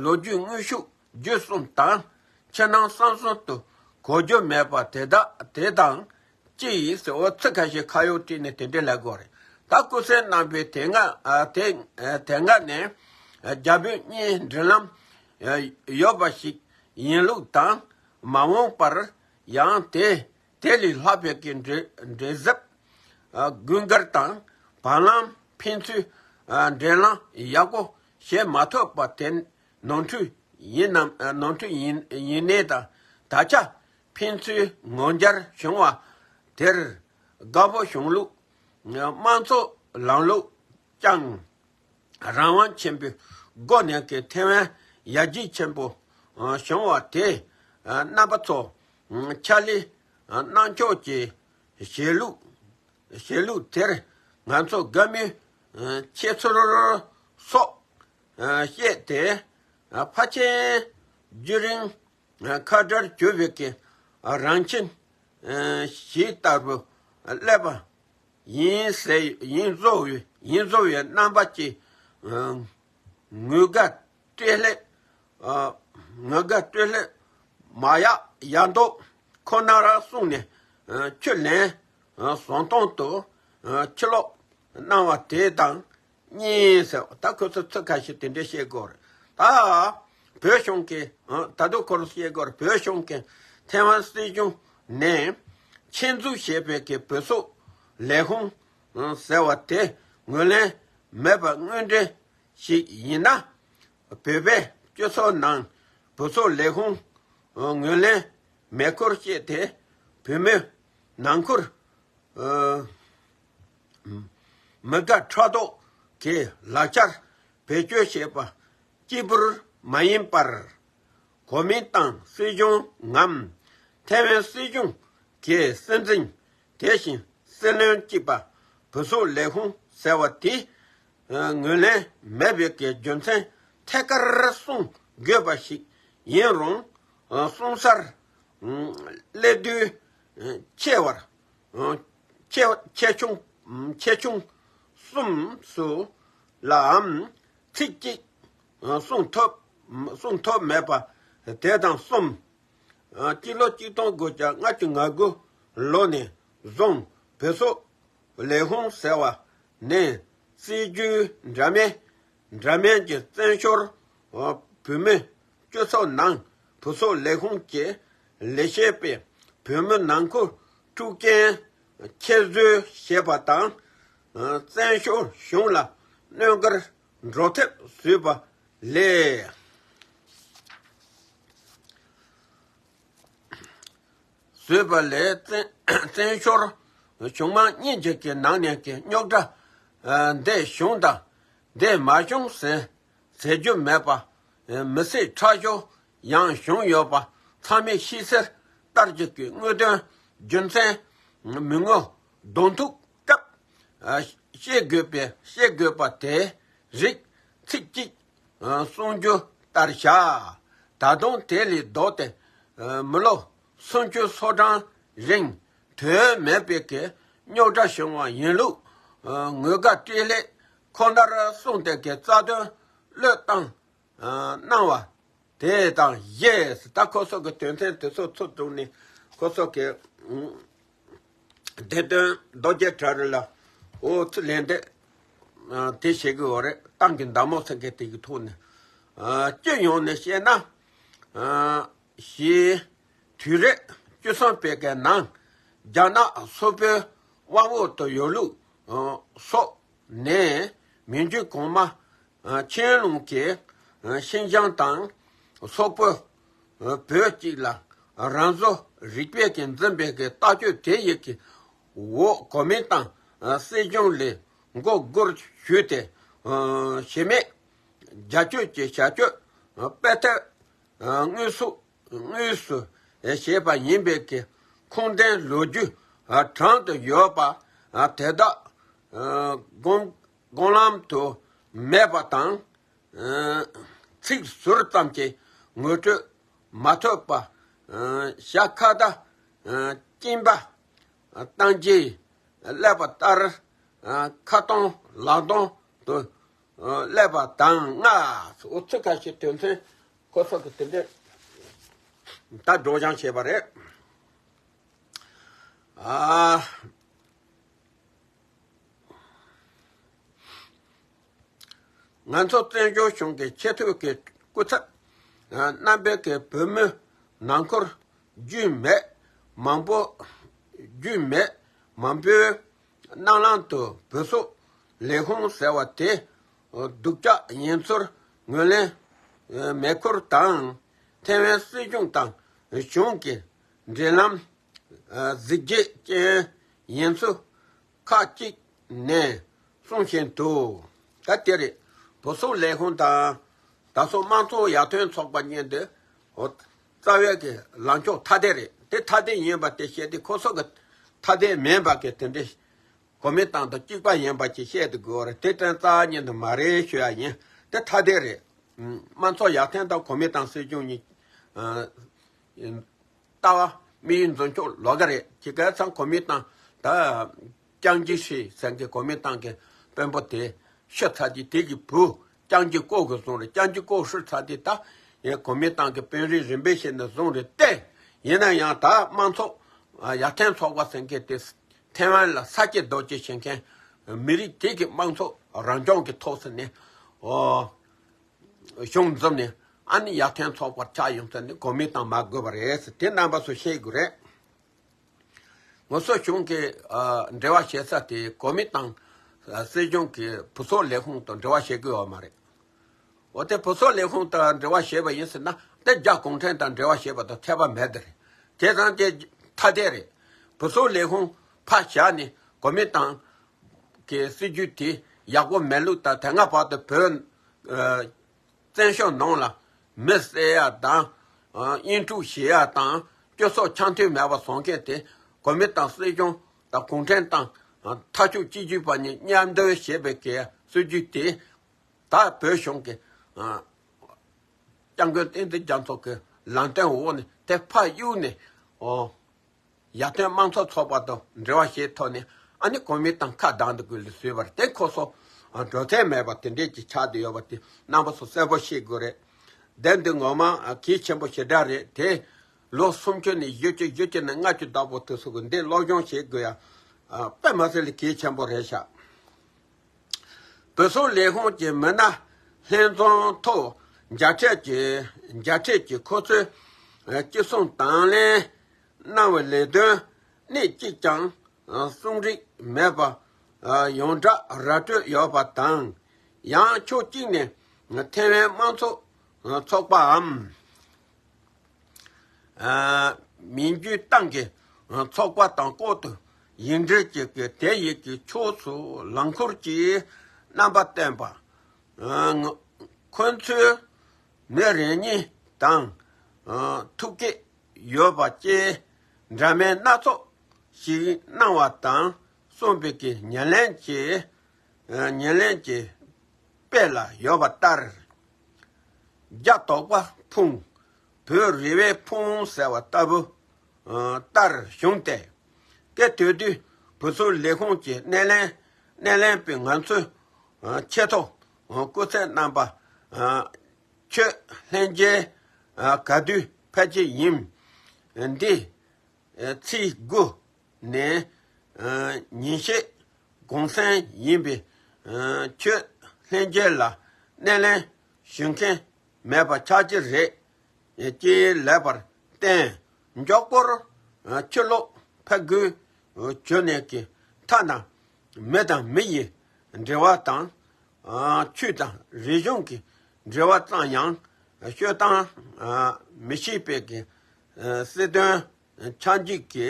ལོ་རྒྱུས་དངོས་ཤུགས་བརྒྱུད་གསུམ་དང་། ཕྱི་ནང་གསང་གསུམ་དུ་གོ་རྒྱུ་མེད་པ་དེ་དག་དེ་དང་གཅིག་ཡིན་ཟེར། འོ་ཚིག་ཁ་ཤས་ཁ་གཡོག་བྲིས་ནས་དེ་འདྲས་ལབ་དགོས་རེད། ད་སྐུ་ཚེ་རྣམ་པའི་དེ་སྔ་ཨ་དེ་ཨ་དེ་སྔ་ནས་རྒྱ་བོད་གཉིས་འབྲེལ་ལམ་ཡོད་པ་ཞིག་ཡིན་ལུགས་དང་། མ་འོངས་པར་ཡང་དེ་དེ་ལས་ལྷག་པའི་གི་འདྲེ་འདྲེ་གཟབ་དགོས་གལ་དང་། བར་ལམ་ཕན་ཚུན་འབྲེལ་ལམ་ཡག་པོ་བྱེད་མ་ཐུབ་པ་དེ་ནོར་འཁྲུལ་ཡིན་ནམ། ནོར་འཁྲུལ་ཡིན་ཡིན་ནའི་དང་། ད་ཆ་ཕན་ཚུན་ངོ་འབྱར་བྱུང་བ་དེར། དགའ་པོ་གཞུང་ལུགས་དམངས་གཙོ་ལམ་ལུགས་ཀྱང་རང་དབང་ཆེན་པོའི་སྒོ་ནས་ཀྱི་ཐེ་ཝན་ཡར་རྒྱས་ཆེན་པོ་བྱུང་བ་དེ། རྣམ་པ་ཚོ་ཕྱག་ལས་གནང་ཕྱོགས་ཀྱི་བྱེད་ལུགས་བྱེད་ལུགས་དེར་ང་ཚོ་དགའ་མོས་ཆེ་ཚུལ་སོགས་བཤད་དེ། ཕལ་ཆེར་རྒྱུན་རིང་ཁ་བྲལ་གྱུར་པའི་གི་རང་ཁྱིམ་ཞིག་ལྟ་བུ་སླེབས་པ་ཡིན་ཟེར། ཡིན་བཟོ་བའི་ཡིན་བཟོ་བའི་རྣམ་པ་ཅིག་ངུ་དགའ་སྤྲོ་ལྷད། ངུ་དགའ་སྤྲོ་ལྷད་མ་ཡག་ཡག་མདོག་ཁོ་ན་རང་གསུངས་ནས། ཁྱོད་ལན་བཟང་སྟོང་དུ་ཕྱིར་ལོག་གནང་བ་དེ་དང་གཉིས་ཟེར། ད་ཁོ་ཚོ་ཚིག་ཁ་ཤས་དེ་འདྲས་བཤད་དགོས་རེད། ད་བོད་གཞུང་གིས་ད་དུང་ཁོ་རང་བཤད་དགོས་རེད། བོད་གཞུང་གིས་ཐེ་ཝན་སྲིད་གཞུང་ནས་ཆེད་འཛུགས་བྱས་པའི་གི་བོད་སོག་ལས་ཁུངས་ཟེར་བ་དེ་ངོས་ལེན་མེད་པ་དངོས་འབྲེལ་ཞིག་ཡིན་ན། བོད་པའི་སྤྱི་ཚོགས་ནང་བུ་ཚོགས་ལས་ཁུངས་ངོས་ལེན་མེད་སྐོར་བཤད་དེ། བོད་མི་ནང་ཁུལ་མི་དགའ་ཕྲག་དོག་གི་ལག་ཆར་བེད་སྤྱོད་བྱེད་པ་གཅིག་པུར་མ་ཡིན་པར། གོ་མིན་ཏང་སྲིད་གཞུང་ངམ། ཐའེ་ཝན་སྲིད་གཞུང་གི་སྲིད་འཛིན། དེ་བཞིན་སྲིད་བློན་གཅིག་པ་བུ་ཚོགས་ལས་ཁུངས་ཟེར་བ་དེ་ངོས་ལེན་མེད་པའི་གི་རྒྱུ་མཚན་ཐད་ཀར་གསུང་དགོས་པ་ཞིག་ཡིན་རུང་། གསུང་སར་སླེབས་དུས་ཆེ་བར། ཆེ་ཆེ་ཆུང་ཆེ་ཆུང་གསུམ་སུ་ལའམ་ཚིག་གཅིག་གསུང་ཐུབ་གསུང་ཐུབ་མེད་པ་དེ་དང་གསུམ། སྤྱི་ལོ་གཅིག་སྟོང་དགུ་བརྒྱ་ལྔ་བཅུ་ང་དགུ་ལོ་ནས་བཟུང་བོད་སོག་ལས་ཁུངས་ཟེར་བ་ནས་སྲིད་ཇུས་འདྲ་མིན་འདྲ་མིན་གྱི་བཙན་བྱོལ་བོད་མི་སྤྱི་ཚོགས་ནང་བུ་སོག་ལས་ཁུངས་ཀྱི་ལས་བྱེད་པས་བོད་མི་ནང་ཁུལ་འཁྲུག་རྐྱེན་ཁྱད་གསོད་བྱས་པ་དང་། བཙན་བྱོལ་གཞུང་ལ་གནོད་འགེལ་འགྲོ་ཐབས་བཟོས་པ་ལས། བཟོས་པ་ལས་བཙན་བཙན་བྱོལ་གཞུང་མང་གཉིས་ཀྱི་ནང་ནས་ཀྱི་རྙོག་དྲ་འདི་བྱུང་དང་འདི་མ་བྱུང་ཟེར་ཟེར་རྒྱུ་མེད་པ། མི་སེར་ཁྲག་ཤོར་ཡང་བྱུང་ཡོད་པ་ཚང་མས་ཤེས་གསལ་ལྟར་གྱི་གི་དངོས་དོན་རྒྱུ་མཚན་མི་ངོ་གདོང་ཐུག་སྐབས་ཤེས་དགོས་པའི་ཤེས་དགོས་པ་དེ་རིགས་ཚིག་གཅིག་གསུང་རྒྱུ་ལྟར་བྱ། ད་དུང་དེ་ལས་ལྡོག་སྟེ་མི་ལོ་སུམ་ཅུ་སོ་གྲངས་རིང་དོན་མེད་པའི་གི་རྙོག་དྲ་བྱུང་བ་ཡིན་ལུགས་ངོས་དགའ་སྤྲེལ་ལད་ཁོ་ནར་གསུངས་ཏེ་གི་རྩ་དོན་བློས་བཏང་གནང་བ་དེ་དང་བཞེས། ད་ཁོ་ཚོ་གི་དོན་ཚན་དེ་ཚོ་ཚུར་བཙུགས་ནས་ཁོ་ཚོ་གི་བདེན་དོན་རྡོ་རྗེ་གྲལ་རི་ལ་འོ་ཚུར་ལན་འདེབས་དེ་བྱེད་གི་ཡོད་རེད། ཏང་གི་མདའ་མོ་ཟེར་མཁན་དེ་གི་ཐོག་ནས་སྤྱི་ཡོངས་ནས་བཤད་ན། ཞེས་དུས་རབས་བཅུ་གསུམ་པའི་གི་ནང་རྒྱ་ནག་སོག་པོའི་དབང་འོག་ཏུ་ཡོད་ལུགས་སོགས་ནས་མི་འཇུག་གོང་མ་ཆན་ལུང་གིས་ཤིན་ཅང་དང་སོག་པོ་བོད་གཅིག་ལ་རང་བཟོ་རིག་པའི་གི་འཛིན་པའི་གི་ལྟ་སྤྱོད་དེ་ཡི་གི་འོག་གོ་མིན་ཏང་སྲིད་གཞུང་ལས་མགོ་སྒུར་ཞུས་ཏེ་ཞི་མེད་རྒྱ་སྐྱོད་ཀྱི་བྱ་སྤྱོད་སྤེལ་ཐབས་དངོས་སུ་དངོས་སུ་བྱས་པ་ཡིན་པའི་གི་ཁུངས་ལྡན་ལོ་རྒྱུས་དྲངས་ཏེ་ཡོད་པ་དེ་དག་དགོངས་དགོངས་ལམ་དུ་མེད་པ་དང་། ཚིག་ཟུར་ཙམ་གྱི་ངོ་སྤྲོད་མ་ཐོབ་པ། ཞྭ་ཁ་བརྡ་གཅིན་པ་བཏང་རྗེས་སླེབས་པ་ལྟར་ཁ་སྟོང་ལག་སྟོང་དུ་སླེབས་པ་དང་ལྔ། འོ་ཚིག་ཁ་ཤས་དོན་ཚན་ཁོ་ཚོ་གི་དེ་འདྲས་ད་སྒྲོག་སྦྱང་བྱས་པ་རེད། ཨ། ང་ཚོ་བཙན་བྱོལ་གཞུང་གི་ཆེས་མཐོའི་གི་སྐུ་ཚབ་རྣམ་པས་གི་བོད་མི་ནང་ཁུལ་རྒྱུས་མེད་མང་པོ་རྒྱུས་མེད་མང་པོའི་རྣ་ལམ་དུ་བོད་སོག་ལས་ཁུངས་ཟེར་བ་དེ་སྡུག་ཅག་ཡིན་ཚུལ་ངོས་ལེན་མེད་ཁུལ་དང་། ཐའེ་ཝན་སྲིད་གཞུང་དང་གཞུང་གི་འབྲེལ་ལམ་གཟི་བརྗིད་ཅན་ཡིན་ཚུལ་ཁག་ཅིག་ནས་གསུང་བཞིན་འདུག་ད་དེ་རེད། བོད་སོག་ལས་ཁུངས་དང་ད་སོག་དམངས་གཙོ་ཡར་ཐོན་ཚོགས་པ་གཉིས་འདི་འོ་རྩ་བའི་གི་ལངས་ཕྱོགས་ཐ་དད་རེད། དེ་ཐ་དད་ཡིན་པ་དེ་བཤད་དེ་ཁོ་ཚོ་གི་ཐ་དད་མིན་པ་གི་དེ་འདྲའི་གོ་མིན་ཏང་དང་གཅིག་པ་ཡིན་པ་ཅིག་བཤད་དུ་དགོས་རེད། དེ་དོན་རྩ་བ་ཉིད་དུ་མ་རེད་ཞུ་ཡ་ཡིན། དེ་ཐ་དད་རེད། དམངས་གཙོ་ཡར་ཐོན་དང་གོ་མིན་ཏང་སྲིད་གཞུང་གཉིས། ལྟ་བ་དམིགས་ཡུལ་འཛིན་ཕྱོགས་ལོགས་ཀ་རེད། ཁྱེད་ཀ་ཚང་གོ་མིན་ཏང་ད་ཅང་ཅི་ཧྲི་ཟེར་མཁན་གོ་མིན་ཏང་གི་དཔོན་པོ་དེ་ཤི་ཚར་དུས་དེ་གི་བུ་ཅང་ཅི་ཀོ་གིས་བཟུང་རེད། ཅང་ཅི་ཀོ་ཤི་ཚར་དུས་ད་ཡང་གོ་མིན་ཏང་གི་དཔོན་རིགས་རིམ་པས་བྱས་ནས་བཟུང་རེད་དེ། ཡིན་ན་ཡང་ད་དམངས་གཙོ་ཡར་ཐོན་ཚོགས་པ་ཟེར་མཁན་དེ་ཐའེ་ཝན་ལ་ས་སྐྱིད་རྡོ་སྐྱིད་བྱེད་མཁན་མི་རིགས་དེ་གི་དམངས་གཙོ་རང་སྐྱོང་གི་ཐོག་ཟེར་ནས་ཨོ། གཞུང་འཛོམས་ནས་ཨ་ནི་ཡར་ཐོན་ཚོགས་པར་ཆགས་ཡོང་ཚེ་ནི་གོ་མིན་ཏང་མ་དགོས་པ་རེད་ཟེར་དེ་རྣམ་པ་ཚོ་ཤེས་དགོས་རེད། ང་ཚོ་གཞུང་གི་འབྲེལ་བ་བྱེད་ས་དེ་གོ་མིན་ཏང་སྲིད་གཞུང་གི་བུ་ཚོགས་ལས་ཁུངས་དང་འབྲེལ་བ་བྱེད་དགོས་པ་མ་རེད། འོ་དེ་བུ་གསོ་ལས་ཁུངས་དང་འབྲེལ་བ་བྱས་པ་ཡིན་ཟེར་ན་དེ་རྒྱ་གུང་ཁྲན་དང་འབྲེལ་བ་བྱས་པ་དང་ཁྱད་པར་མེད་དེ་རེད། དེ་ཙང་དེ་ཐ་དད་རེད། བུ་གསོ་ལས་ཁུངས་ཕར་བཞག་ནས་གོ་མིན་ཏང་གི་སྲིད་ཇུས་དེ་ཡག་པོ་མེད་ལུགས་དང་དེ་སྔ་བར་དུ་བོད་བཙན་བྱོལ་ནང་ལ་མི་བསད་ཡ་དང་དབྱེན་དཀྲུག་བྱེད་ཡ་དང་སྤྱི་ཚོགས་འཆམ་མཐུན་མེད་པ་བཟོ་མཁན་དེ་གོ་མིན་ཏང་སྲིད་གཞུང་དང་གུང་ཁྲན་ཏང་མཐའ་ཕྱོགས་གཅིག་གྱུར་པ་གཉིས་མཉམ་འབྲེལ་བྱེད་པའི་གི་སྲིད་ཇུས་དེ་ད་བོད་གཞུང་གི་སྐྱབས་མགོན་བསྟན་འཛིན་རྒྱ་མཚོ་གི་ལམ་སྟོན་འོག་ནས་དེ་ཕར་གཡུགས་ནས་ཨོ། ཡར་ཐོན་དམངས་གཙོ་ཚོགས་པ་དང་འབྲེལ་བ་བྱས་ཐོག་ནས་ཨ་ནི་གོ་མིན་ཏང་ཁ་གདངས་འདུག་དགོས་ལ་བཟོས་པར་དེ་ཁོ་ཚོ་འགྲོ་ཐབས་མེད་པ་དེ་འདྲས་ཀྱི་ཆགས་བསྡད་ཡོད་པ་དེ་རྣམ་པ་ཚོ་གསལ་པོ་ཤེས་དགོས་རེད། དེབ་འདི་ངོ་མ་གལ་ཆེན་པོ་ཞེ་དྲག་རེད་དེ། ལོ་སུམ་ཅུ་ནས་བཞི་བཅུ་བཞི་བཅུ་ནས་ལྔ་བཅུ་བདག་པོ་དེ་ཚོ་གི་འདི་སློབ་སྦྱོང་བྱེད་དགོས་ཡ་དཔེ་མ་སྲིད་ལ་གལ་ཆེན་པོ་རེད་ཤག་བོད་སོག་ལས་ཁུངས་ཀྱི་མི་སྣ་ལྷན་འཛོམས་ཐོག་མཇལ་འཕྲད་ཀྱི་མཇལ་འཕྲད་ཀྱི་ཁོ་ཚོས་ཨ་ཅི་གསུང་དང་ལེན་གནང་བའི་ལས་དོན་སྣེ་གཅིག་ཀྱང་ཨ་གསུང་རིགས་མེད་པ་ཨ་ཡོངས་གྲགས་ར་སྤྲོད་ཡོད་པ་དང་། ཡང་ཕྱོགས་གཅིག་ནས་ཐེ་ཝན་དམངས་གཙོ་ཚོགས་པའམ། ཨ་མི་རྒྱུད་ཏང་གི་ཚོགས་པ་དང་ལྐོག་ཏུ་ཡིག་འབྲེལ་བྱེད་དགོས། དེ་ཡིག་གི་ཕྱོགས་སུ་ལམ་ཁུར་གྱིས་རྣམ་པ་བསྟན་པ། ཨ་ཁོ་ཚོས་མི་རེ་གཉིས་དང་ཨ་ཐུག་སྐད་ཡོད་པ་བཅས་འདྲ་མིན་སྣ་ཚོགས་ཤིག་གནང་བ་དང་གསུངས་པའི་གི་ཉེར་ལེན་གྱི་ཨ་ཉེར་ལེན་གྱི་དཔེ་ལ་ཡོད་པ་ལྟར། རྒྱ་དོག་པ་ཕུང་། བོད་རེ་བའི་ཕུང་ཟེར་བ་ལྟ་བུ་ཨ་ལྟར་བྱུང་སྟེ། སྐབས་དེ་དུས་བུ་གསོ་ལས་ཁུངས་ཀྱི་སྣེ་ལེན་སྣེ་ལེན་པས་ང་ཚོའི་ཨ་ཆེ་མཐོ་ཨ་སྐུ་ཚབ་རྣམ་པ་ཨ་ཆོས་ལྷན་རྒྱས་ཨ་ག་དུས་ཕལ་ཆེར་ཡིན། འདི་ཚེས་དགུ་ནས་ཉིན་ཤས་གུང་སེང་ཡིན་པས་ཆོས་ལྷན་རྒྱས་ལ་སྣེ་ལེན་ཞུ་མཁན་མེད་པ་ཆགས་ཀྱི་རེད་ཅེས་ལབ་པར་བརྟེན། མགྱོགས་པོར་ཕྱི་ལོགས་ཕ་གུའི་བྱོན་ནས་ཀྱི་ཐ་ན་མི་དང་མི་ཡི་འབྲེལ་བ་དང་ཆོས་དང་རིག་གཞུང་གི་འབྲེལ་བ་ཙམ་ཡང་སྤྱོད་སྟངས་མི་ཤེས་པའི་གི་སྲིད་དོན་ཆགས་འཇིག་གི་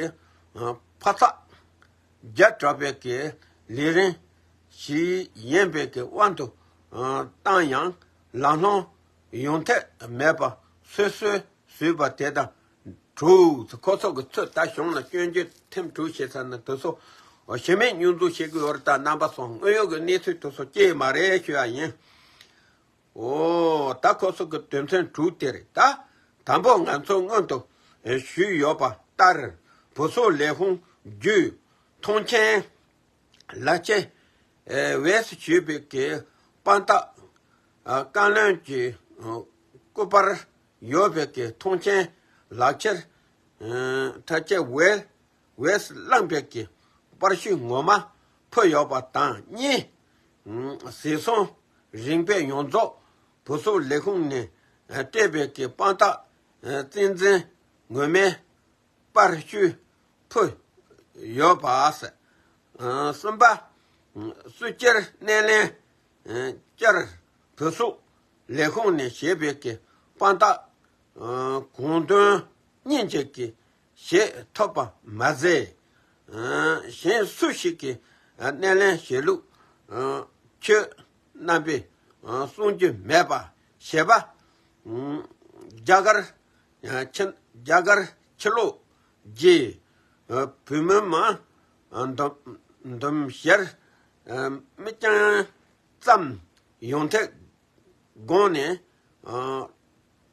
འཕར་ཚག་རྒྱ་གྲགས་པའི་གི་ལས་རིམ་ཞིག་ཡིན་པའི་གི་དབང་དུ་བཏང་ཡང་ལམ་ལྷོང་ཡོང་ཐབས་མེད་པ་སོ་སོས་བཟོས་པ་དེ་དང་དྲུག་ཁོ་ཚོ་གི་ཚོད་ལྟ་བྱུང་ན་སྐྱོན་བརྗོད་ཐེངས་དྲུག་བྱེད་ས་ནི་དེ་ཚོ་གཞི་མེད་སྙོན་འཛུགས་བྱེད་དགོས་པར་ལྟ་རྣམ་པ་ཚོ་དངོས་ཡོད་ཀྱི་གནས་ཚུལ་དེ་ཚོ་སྐྱེས་མ་རེད་ཞུ་ཡ་ཡིན། འོ་ད་ཁོ་ཚོ་གི་དོན་ཚན་དྲུག་དེ་རེད་ད། དང་པོ་ང་ཚོ་སྔོན་དུ་ཞུས་ཡོད་པ་ལྟར་བུ་གསོ་ལས་ཁུངས་བརྒྱུད་མཐོང་མཆན་ལག་ཁྱེར་ཝེས་ཞུས་པའི་གི་དཔང་རྟགས་བཀའ་བློན་གྱི་སྐུ་པར་ཡོད་པའི་གི་མཐོང་མཆན་ལག་ཁྱེར་ཐ་ཆད་ཝེས་ཝེས་བླངས་པའི་གི་པར་ཤུ་ངོ་མ་ཕུལ་ཡོད་པ་དང་གཉིས། ཟས་སོང་རིང་པའི་ཡོངས་རྫོགས་བུ་གསོ་ལས་ཁུངས་ནས་སྤྲད་པའི་གི་དཔང་རྟགས་རྩིས་འཛིན་ངོ་མའི་པར་ཤུ་ཕུལ་ཡོད་པ། གསུམ་པ། སུ་སྐྱེར་སྣེ་ལེན་བསྐྱར་བུ་གསོ་ལས་ཁུངས་ནས་བྱས་པའི་གི་དཔང་རྟགས་གོང་དོན་སྙིང་རྗེ་གི་བྱེད་ཐུབ་པ་མ་ཟད། གཞན་སུ་ཞིག་གིས་སྣེ་ལེན་བྱེད་ལུགས་ཁྱོད་རྣམ་པས་གསུང་རྒྱུ་མེད་པ་ཞེས་པ། རྒྱ་གར་ཕྱི་རྒྱ་གར་ཕྱི་ལོགས་ཀྱི་བོད་མི་མང་འདུམ་འདུམ་བྱེད་མི་རྐྱང་ཙམ་ཡོང་ཐད་དགོངས་ནས།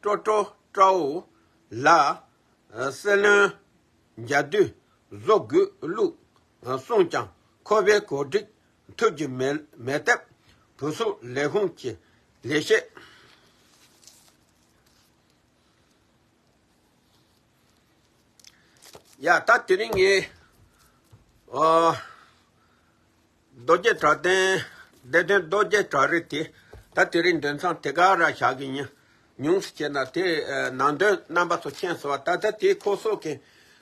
ཀྲོ་ཀྲོ་ཀྲོའུ་ལ་སྲིད་བློན་མཇལ་དུས་བཟོ་དགོས་ལུགས་གསུངས་ཀྱང་ཁོ་པའི་གོ་སྒྲིག་ཐུབ་ཀྱི་མེད་མེད་སྟབས་བུ་གསོ་ལས་ཁུངས་ཀྱི་ལས་བྱེད། ཡ་ད་དེ་རིང་ངས་ཨོ། རྡོ་རྗེ་གྲགས་ལྡན། སྡེ་དོན་རྡོ་རྗེ་གྲགས་རི་དེ་ད་དེ་རིང་འདོན་ཚང་དེ་ག་ར་བཞག་གི་ཡིན། ཉུང་སུ་བྱས་ན་དེ་ནང་དོན་རྣམ་པ་ཚོ་མཁྱེན་སོང་བ། ད་ལྟ་དེ་ཁོ་སོགས་ཀྱི་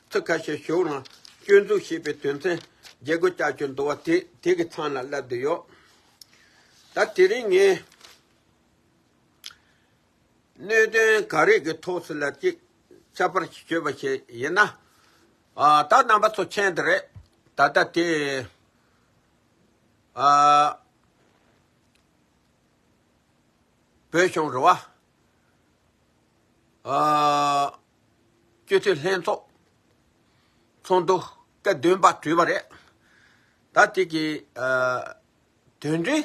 ཚིག་ཁ་ཤས་ཞུགས་ལ་སྐྱོན་འཛུགས་བྱས་པའི་དོན་ཚན་བརྒྱད་དགུ་བཅུ་བཅུ་འདུག་བ། དེ་དེ་གི་མཚམས་ལ་སླེབས་བསྡད་ཡོད། ད་དེ་རིང་ངས་ གནད་དོན་ག་རེ་གི་ཐོག་སུ་ལ་ཅིག་ཁྱད་པར་ཞིག་བརྗོད་པ་ཞིག་ཡིན་ན། ཨ། ད་རྣམ་པ་ཚོ་མཁྱེན་དེ་རེད། ད་ལྟ་དེ། ཨ། བོད་གཞུང་རེད་བ། ཨ། སྤྱི་འཐུས་ལྷན་ཚོགས་ཚོགས་འདུ་སྐབས་བདུན་པ་གྲོལ་བ་རེད། ད་དེ་གི། ཨ། དོན་འབྲས་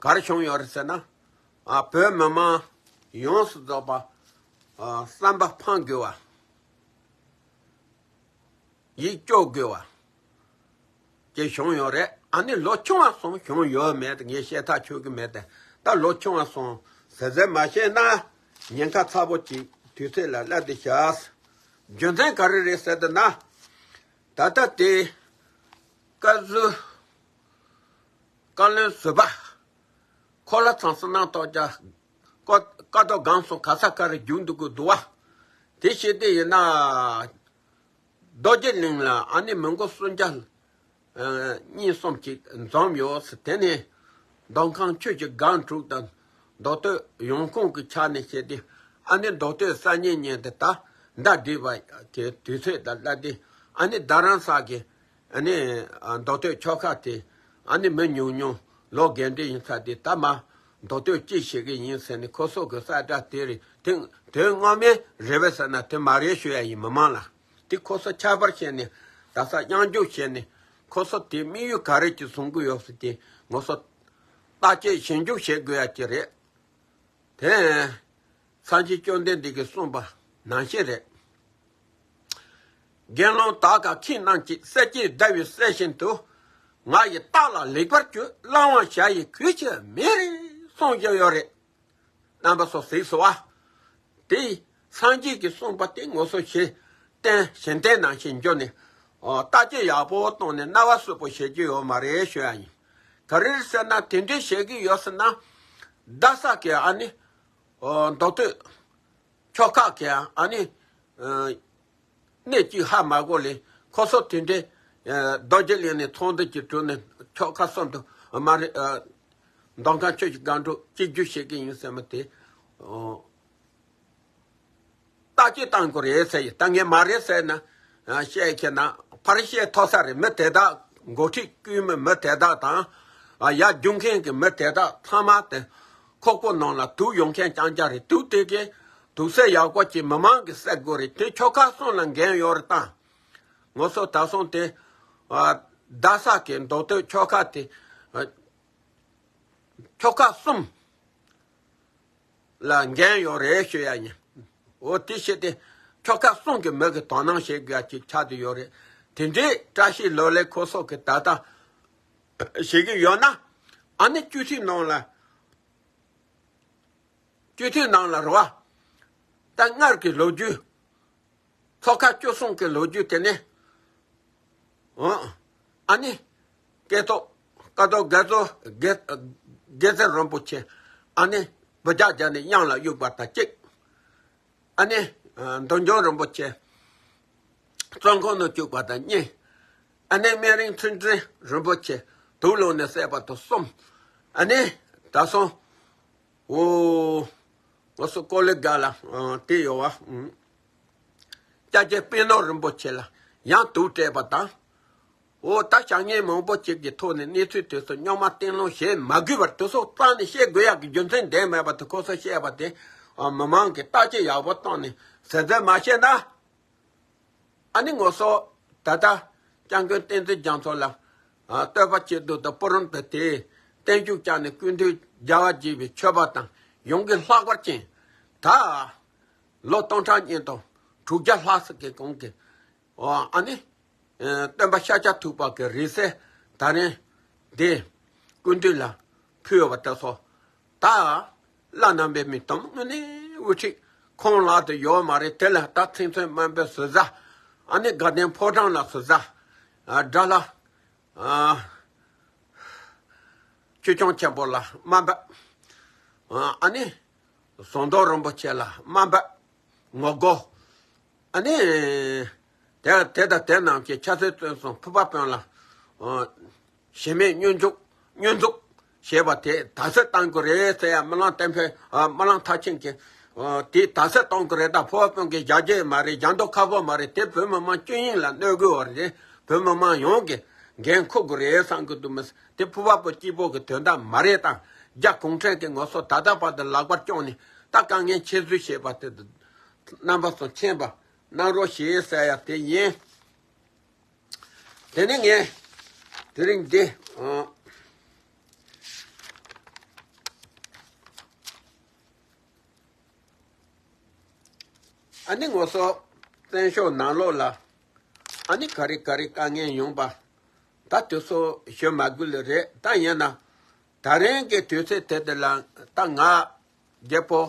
ག་རེ་བྱུང་ཡོད་རེད་ཟེར་ན། ཨ། བོད་མི་མང་ཡོངས་སུ་རྫོགས་པ། ཨ། བསམ་པ་ཕམ་དགོས་པ། ཡིད་སྐྱོ་དགོས་པ་ཅིག་བྱུང་ཡོད་རེད། ཨ་ནི་ལོ་ཆུང་བ་སོང་བྱུང་ཡོད་མེད་དེ་ངས་བཤད་ཐག་ཆོད་ཀྱི་མེད་དེ། ད་ལོ་ཆུང་བ་སོང་ཟེར་ཟེར་མ་བཤད་ན་ཉེན་ཁ་ཚ་པོ་ཅིག་དུས་ཚོད་ལ་སླེབས་བསྡད་ཤག་རྒྱུ་མཚན་ག་རེ་རེད་ཟེར་དུས་ན། ད་ལྟ་དེ་བཀའ་ཟུར་བཀའ་བློན་ཟུར་པ་ཁོ་ལ་ཚང་སུ་གནང་ཐོག་ཀྱ་ཀ་ཀ་ཏོ་སྒང་སོང་ག་ས་ག་རེ་རྒྱུག་འདུག་གི་འདུག་བ། དེ་བྱེད་དེ་ཡིན་ན། རྡོ་རྗེ་གླིང་ལ་ཨ་ནི་མི་མགོ་སུམ་བརྒྱ་གཉིས་གསུམ་ཅིག་འཛོམས་ཡོད་ཟེར། དེ་ནས་མདོ་ཁམས་ཆུ་བཞི་སྒང་དྲུག་དང་མདོ་སྟོད་ཡོངས་ཁོངས་ཀྱི་ཆ་ནས་བཤད་དེ། ཨ་ནི་མདོ་སྟོད་ས་གཉིས་གཉིས་དེ་ད་ཟླ་སྒྲིལ་བ་དེ་དུས་ཚོད་དང་སླ་དེ། ཨ་ནི་རྡ་རམ་ས་གི་ཨ་ནི་མདོ་སྟོད་ཆོལ་ཁ་དེ་ཨ་ནི་མི་ཉུང་ཉུང་ལོ་རྒན་འདྲེ་ཡིན་ས་དེ་ད་མ་མདོ་སྟོད་སྤྱི་བྱེད་ཀྱི་ཡིན་ཟེར་ནས་ཁོ་སོག་གི་ས་བཀྲ་དེ་རེད། དེ་དོན་ངོ་མའི་རེད་པས་ཟེར་ན་དེ་མ་རེད་ཞུ་ཡ་ཡིན། མི་མང་ལ་དེ་ཁོ་སོ་ཁྱད་པར་བྱས་ནས་ད་ས་དབྱངས་འཇུག་བྱས་ནས་ཁོ་སོ་དེ་དམིགས་ཡུལ་ག་རེ་ཅིག་བཟུང་གི་ཡོད་ཟེར་དེ་ངོ་སོ་བརྟག་དཔྱད་ཞིབ་འཇུག་བྱེད་དགོས་ཡ་ཅིག་རེད། དེ་སངས་རྒྱས་བཅོམ་ལྡན་འདས་ཀྱིས་གསུངས་པ་ནང་བཞིན་རེད། དགེ་སློང་དག་དང་ཁྱིམ་རྣམས་ཀྱིས། སྲས་ཀྱི་ཟླ་བའི་སྲས་བཞིན་དུ། ང་ཡི་རྟགས་ལ་ལེགས་པར་གྱུར། བླང་བར་བྱ་ཡི་གུས་ཀྱི་མིང་རེད་གསུངས་བཞག་ཡོད་རེད། རྣམ་པ་ཚོ་གཟིགས་སོ་བ། དེ་སངས་རྒྱས་ཀྱིས་གསུངས་པ་དེ་ངོ་སོ་ཞིག་བསྟན་གཞན་བསྟན་ནང་བཞིན་འཇོག་ནས། ཨོ། བརྟག་དཔྱད་ཡག་པོ་བཏང་ནས་རྣ་བ་གསོད་པོ་བྱེད་རྒྱུ་ཡོད་མ་རེད་ཞུ་ཡ་ཡིན། ག་རེ་རེད་ཟེར་ན་དེ་འདྲའི་བྱེད་ཀྱི་ཡོད་ཟེར་ན། རྡ་ས་གི་ཨ་ནི། ཨོ། མདོ་སྟོད་ཆོལ་ཁ་གི་ཨ་ནི། ཨ། གནས་གཅིག་ཧ་མ་གོ་ལས་ཁོ་ཚོ་དེ་འདྲའི། ཨ། རྡོ་རྗེ་གླིང་ནས་ཚོགས་འདུ་ཅིག་གྲོལ་ནས་ཆོལ་ཁ་གསུམ་དུ་མ་རེད། ཨ། མདོ་ཁམས་ཆུ་བཞི་སྒང་དྲུག་གཅིག་གྱུར་བྱེད་ཀྱི་ཡིན་ཟེར་མ་དེ། ཨོ། བརྟག་དཔྱད་བཏང་དགོས་རེད་ཟེར་ཡིན། ད་ངས་མ་རེད་ཟེར་ན། ཨ། བཤད་ཁྱེད་ན་ཕར་བཤད་ཐོ་ས་རེད། མི་དེ་དག་འགོ་ཁྲིད་བསྐུལ་མི་མི་དེ་དག་དང་། ཨ། ཡར་རྒྱུག་མཁན་གྱི་མི་དེ་དག་ཚང་མ་དེ་ཁོག་པོ་ནང་ལ་དུག་ཡོང་མཁན་རྐྱང་རྐྱང་རེད། དུག་དེ་གས་དུག་སེལ་ཡག་པོ་ཅིག་མི་མང་གིས་སེལ་དགོས་རེད། དེ་ཆོལ་ཁ་གསུམ་ལ་འགན་ཡོད་རེད། ད་ངོ་སོ་ད་སོང་དེ། ཨ། རྡ་ས་གི་མདོ་སྟོད་ཆོལ་ཁ་དེ། ཨ། ཆོལ་ཁ་གསུམ་ལ་འགན་ཡོད་རེད་ཞུ་ཡ་ཡིན། འོ། དེ་བྱས་ཏེ་ཆོལ་ཁ་གསུམ་གྱི་མི་གི་དོ་སྣང་བྱེད་དགོས་ཡ་ཅིག་ཆགས་བསྡད་ཡོད་རེད། དེ་འདྲའི་བཀྲ་ཤིས་ལོ་ལེགས་ཁོ་སོག་གི་ད་ལྟ་བྱེད་ཀྱི་ཡོད་ན། ཨ་ནི་སྤྱི་འཐུས་ནང་ལ། སྤྱི་འཐུས་ནང་ལ་རེད་བ། ད་སྔར་གྱི་ལོ་རྒྱུས། ཚོགས་ཁག་བཅུ་གསུམ་གྱི་ལོ་རྒྱུས་དེ་ནི། ཨོ། ཨ་ནི། ཀྱེ་ཏོ། ཀ་ཏོ་དགེ་ཚོ། དགེ། དགེ་ཚེ་རིན་པོ་ཆེ། ཨ་ནི། བུ་ཇག་རྒྱ་ནི་གཡང་ལ་གཡུག་པ་དང་གཅིག་ཨ་ནི། ཨ། འདོན་ཆུང་རིན་པོ་ཆེ། བཙོན་ཁང་ནང་བཅུག་པ་དང་གཉིས། ཨ་ནི་སྨན་རིན་ཚུལ་ཁྲིམས་རིན་པོ་ཆེ་དུག་ལོག་ནས་བསད་པ་དང་གསུམ། ཨ་ནི། ད་སོང་། འོ། ང་ཚོ་ཀོ་ལི་ག་ལ། ཨ། དེ་ཡོད་བ། ཨུ། སྐྱབས་རྗེ་པད་ནོར་རིན་པོ་ཆེ་ལ་ཡང་དུག་སྤྲད་པ་དང་། འོ། ད་བྱ་ངན་མང་པོ་ཅིག་གི་ཐོག་ནས་གནས་ཚུལ་དེ་ཚོ་རྙོག་མ་གཏིང་སློང་བྱེད་མ་དགོས་པར་དེ་ཚོ་རྩ་ནས་བཤད་དགོས་ཡག་གི་རྒྱུ་མཚན་འདྲ་མེད་པ་དེ་ཁོ་ཚོ་བཤད་པ་དེ། ཨ། མི་མང་གིས་བརྟག་དཔྱད་ཡག་པོ་བཏང་ནས་ཟེར་ཟེར་མ་བཤད་ན། ཨ་ནི་ངོ་སོ། ད་ལྟ་སྐྱབས་མགོན་བསྟན་འཛིན་རྒྱ་མཚོ་ལ། ཨ། བསྟོད་པ་བྱེད་དུས་དང་པོ་རང་དུ་དེ་བརྟན་བཞུགས་བསྐྱངས་ནས་སྐུ་མདུན་རྒྱལ་བ་དགྱེས་པའི་མཆོད་པ་དང་ཡོངས་ཀྱི་ལྷག་པར་ཅན། ད་ལོ་སྟོང་ཕྲག་གཉིས་དང་དྲུག་བརྒྱ་ལྷག་ཙམ་གྱི་གོང་གི། ཨོ། ཨ་ནི། ཨ། སྟོན་པ་ཤཱཀྱ་ཐུབ་པ་གི་རིང་བསྲེལ་ད་རིང་འདི་སྐུ་མདུན་ལ་ཕུལ་བ་དེ་ཚོ། ད་བླ་ན་མེད་པའི་དམ་དངོས་གནས་དབུ་ཁྲིད་ཁོང་ལག་ཏུ་ཡོད་མ་རེད། དེ་ལ་ད་ཚིག་མཚོན་སྨན་པའི་ཟུར་ཟ། ཨ་ནི་དགའ་ལྡན་ཕོ་བྲང་ལ་ཟུར་ཟ། ཨ། དགྲ་ལྷ། ཨ། ཆོས་སྐྱོང་ཆེན་པོ་ལ་སྨན་པ། ཨ། ཨ་ནི། ཟམ་གདོང་རིན་པོ་ཆེ་ལ་སྨན་པ། ངོ་རྒོལ། ཨ་ནི། དེ་དེ་དང་དེ་རྣམས་ཀྱིས་ཕྱག་འཚལ་བརྩོན་གསུམ་ཕུར་པ་དཔོན་ལ། ཨ། གཞི་མེད་བསྙོན་འཛུགས། བསྙོན་འཛུགས་བྱས་པ་དེ་དག་སེལ་གཏང་དགོས་རེད་ཟེར་ཡ་སྨོན་ལམ་བསྟན་འཕེལ། ཨ། སྨོན་ལམ་མཐར་ཕྱིན་གྱི། ཨོ། དེ་དག་སེལ་གཏོང་གི་རེད། ད་ཕོ་བ་སྤུན་གྱི་བཞག་རྒྱུ་མ་རེད། རྒྱག་མདོག་ཁ་པོ་མ་རེད། དེ་བོད་མི་མང་སྤྱི་ཡོངས་ལ་གནོད་དགོས་བ་རེད། བོད་མི་མང་ཡོངས་ཀྱི་འགན་འཁུར་དགོས་རེད་བསམ་གི་འདུག་མི་དེ་ཕོ་བ་པོ་སྐྱིད་པོ་གི་དོན་དག་མ་རེད། ད་རྒྱ་གུང་ཁྲན་གྱི་ངོ་སོ་ད་ལྟ་བར་དུ་ལག་པར་བཅངས་ནས་ད་དཀའ་ངལ་ཆེ་བཟོ་བྱས་པ་དེ་རྣམ་པ་ཚོ་མཁྱེན་པ་གནང་རོགས་ཞེས་ཟེར་ཡ་དེ་ཡིན། དེ་ནས་ངས་དེ་རིང་འདི། ཨ། ཨ་ནི་ངོ་སོ་བཙན་བྱོལ་ནང་ལོགས་ལ་ཨ་ནི་ག་རེ་ག་རེ་དཀའ་ངལ་ཡོང་པ་ད་དེ་ཚོ་ཞུ་མ་དགོས་ལེ་རེད། ད་ཡིན་ན་ད་རིང་གི་དུས་ཚོད་དེ་དེ་ལ་ད་ང་རྒད་པོ་